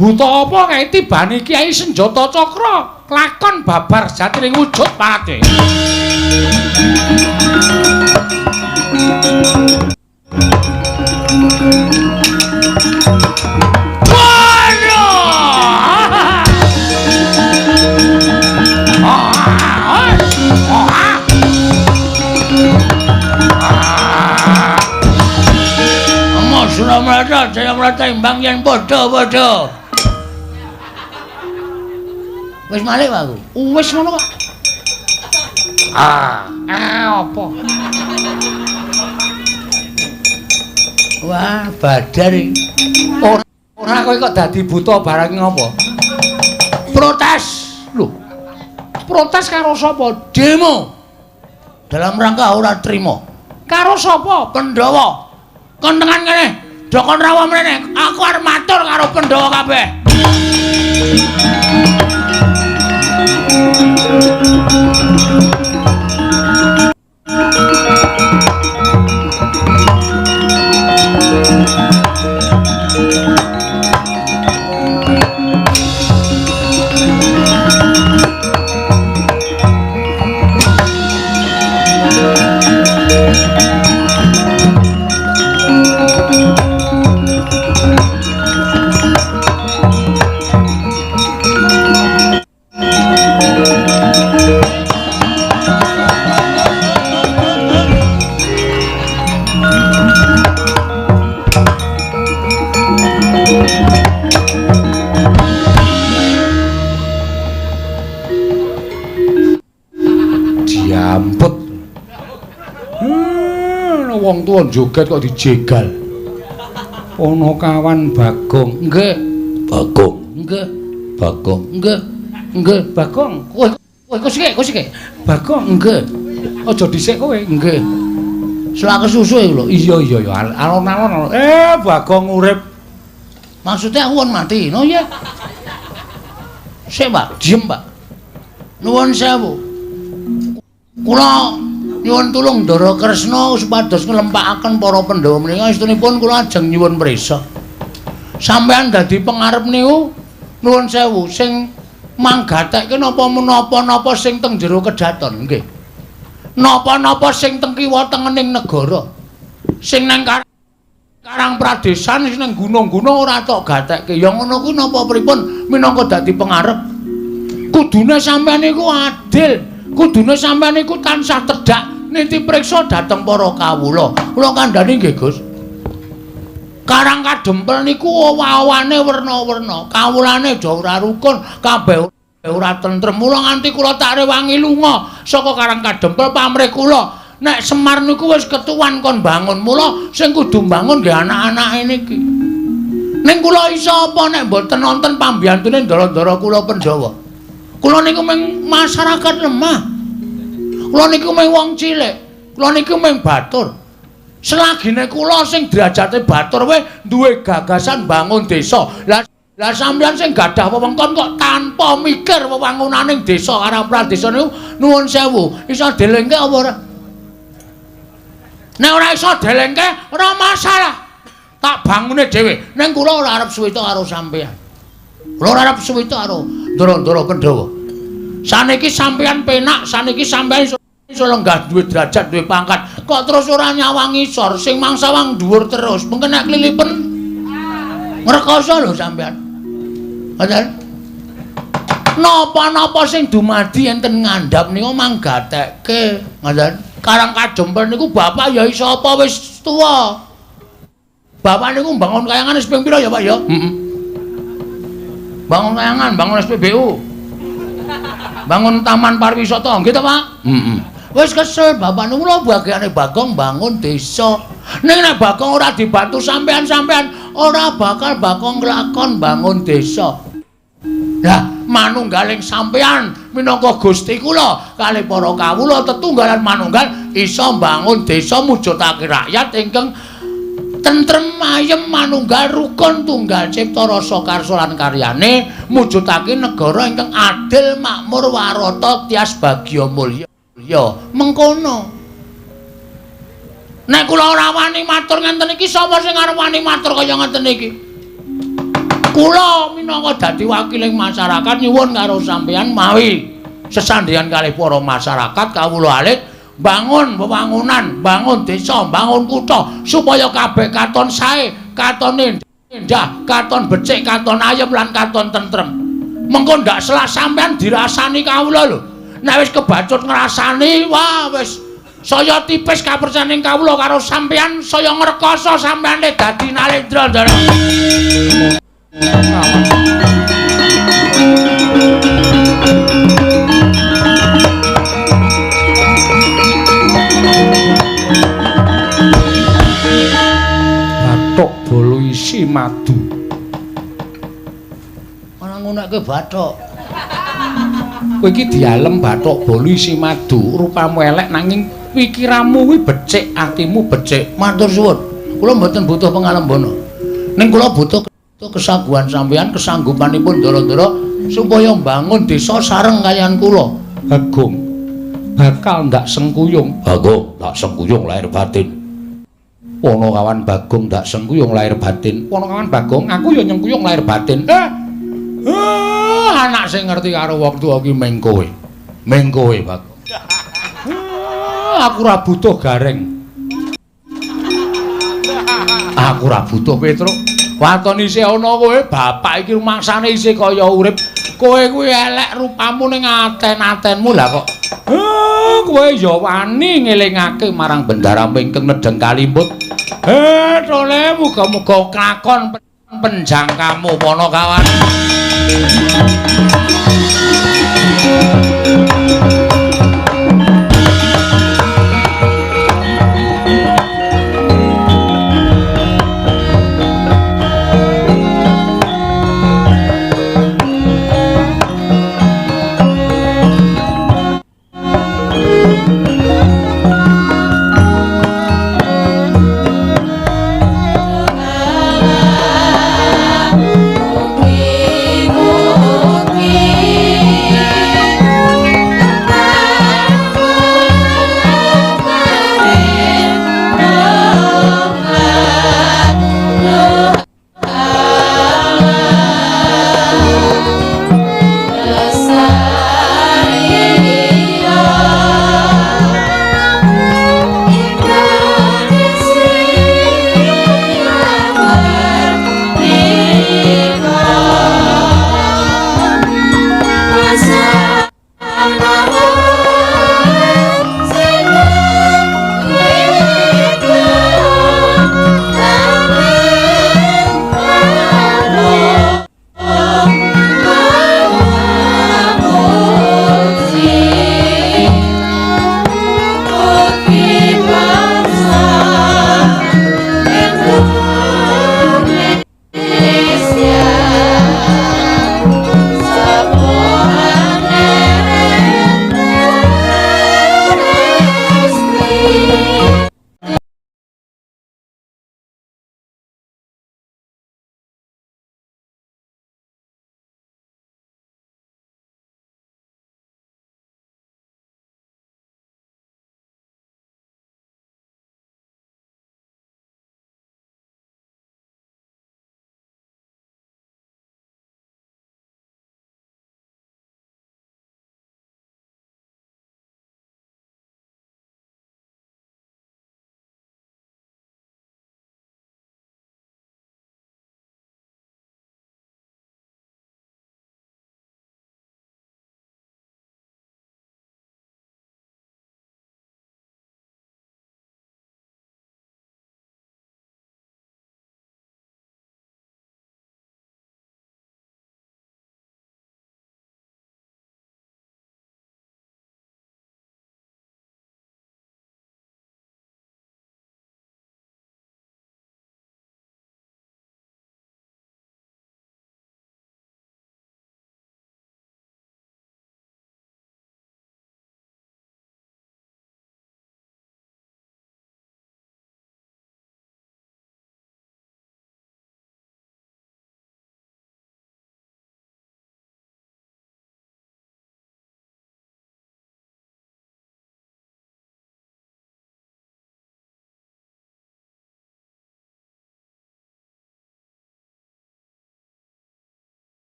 Buta apa kae tibane kiai senjata cakra lakon babar sejatining wujud pate. Suramrata Jayamrata imbang yen padha-padha. Wis malik aku. Wis ngono kok. Ah, apa? Wah, badar iki. Ora kowe kok dadi buta barang ngopo? Protes. Lho. Protes karo sapa? Demo. Dalam rangka ora trima. Karo sapa? Pandhawa. Kon tekan kene. Dokon rawuh mrene. Aku arep matur karo Pandhawa kabeh. Diamput. Wong tuwa joget kok dijegal. Ponokawan Bagong. Nggih. Bagong. Nggih. Bagong. Nggih. Nggih, Bagong. Kowe kowe sik, kowe sik. Bagong, nggih. Aja dhisik kowe. Nggih. Selak kesusu iku lho. Iya iya ya, alon-alon. Bagong urip. Maksudnya aku won mati, no ya. Sik, Pak, diem, Pak. Nuwun sewu. Kula nyuwun tulung Ndara Kresna supados nglempakaken para Pandhawa menika estunipun kula ajeng nyuwun prisa. Sampeyan dadi pengarep niku nuwun sewu sing manggatekke napa menapa-napa sing teng jero kedaton nggih. Napa-napa sing teng kiwa tengening negara, sing nang Karang Pradesan, sing nang gunung-gunung ora tok gatekke. Ya ngono kuwi napa pripun minangka dadi pengarep? Kudune sampeyan niku adil, kudune sampeyan niku tansah tedhak niti priksa dhateng para kawula. Kula kandhani nggih, Gus. Karang Kadempel niku owah-owane werna-werna, kawulane do ora rukun, kabeh ora tentrem. Mula nganti kula tak rewangi lunga saka Karang Kadempel pamrih kula. Nek Semar niku wis ketuwan kon bangun, mula sing kudu mbangun nggih anak-anake niki. Ning kula iso apa nek mboten nonton pambiyantune ndara-ndara kula Pandhawa. Kula niku mung masyarakat lemah. Kula niku mung wong cilik. Kula niku mung batur. Selagine kula sing derajate batur wae duwe gagasan bangun desa. Lah sampeyan sing gadah wewengkon kok tanpa mikir wewangunaning desa Karang Pradesa niku nuwun sewu, iso delengke apa ora? Nek ora iso delengke ora masalah. Tak bangune dhewe. Ning kula ora arep suwita karo sampeyan. Kula ora arep suwita karo ndara-ndara Pandhawa. Saniki sampeyan penak, saniki sampeyan iso lenggah duwe derajat, duwe pangkat. Kok terus ora nyawang ngisor, sing mangsawang dhuwur terus. Mengko nek klilipen ngrekoso lho sampeyan. Ngoten. Napa-napa sing dumadi enten ngandhap niku manggatekke. Ngoten. Karang Kadempel niku bapak ya iso apa wis tuwa. Bapak niku mbangun kayangan wis ping pira ya, Pak ya? Heeh. Bangun kayangan, bangun SPBU. Bangun taman pariwisata, nggih ta, Pak? Heeh. Wis kesel bapak niku lho bagiane Bagong bangun desa. Ning nek Bagong ora dibantu sampean-sampean ora bakal Bagong nglakon bangun desa. Lah manunggaling sampean minangka Gusti kula kalih para kawula tetunggalan manunggal iso mbangun desa mujudake rakyat ingkang tentrem ayem manunggal rukun tunggal cipta rasa karsa lan karyane mujudake negara ingkang adil makmur warata tias bagya mulya. Ya mengkono. Nek kula ora wani matur ngenten iki sapa sing arep wani matur kaya ngenten iki? Kula minangka dadi wakiling masyarakat nyuwun karo sampeyan mawi sesandheyan kalih para masyarakat kawula alit bangun wewangunan, bangun desa, bangun kutha supaya kabeh katon sae, katon endah, katon becik, katon ayem lan katon tentrem. Mengko ndak selak sampeyan dirasani kawula lho. Nek wis kebacut ngrasani, wah wis saya tipis kapercaning kawula karo sampeyan, saya ngrekoso sampeyane dadi Nalendra Ndara. Bathuk bolu isi madu. Ora ngunekke bathuk. Kowe iki dialem bathuk bolu isi madu, rupamu elek nanging pikiranmu kuwi becik, atimu becik. Matur suwun. Kula mboten butuh pengalembono. Ning kula butuh kesaguhan sampeyan, kesanggupanipun ndara-ndara supaya mbangun desa sareng kaliyan kula. Bagong bakal ndak sengkuyung. Bagong ndak sengkuyung lahir batin. Ponokawan Bagong ndak sengkuyung lahir batin. Ponokawan Bagong, aku ya nyengkuyung lahir batin. Anak sing ngerti karo wong tuwa ki meng kowe. Meng kowe, Bagong. Aku ora butuh gareng. Aku ora butuh Petruk. Waton isih ana kowe, bapak iki rumangsane isih kaya urip. Kowe kuwi elek rupamu ning aten-atenmu lah kok. Kowe ya wani ngelingake marang bendara ingkang nedheng kalimput. Tole muga-muga klakon penjangkamu Ponokawan.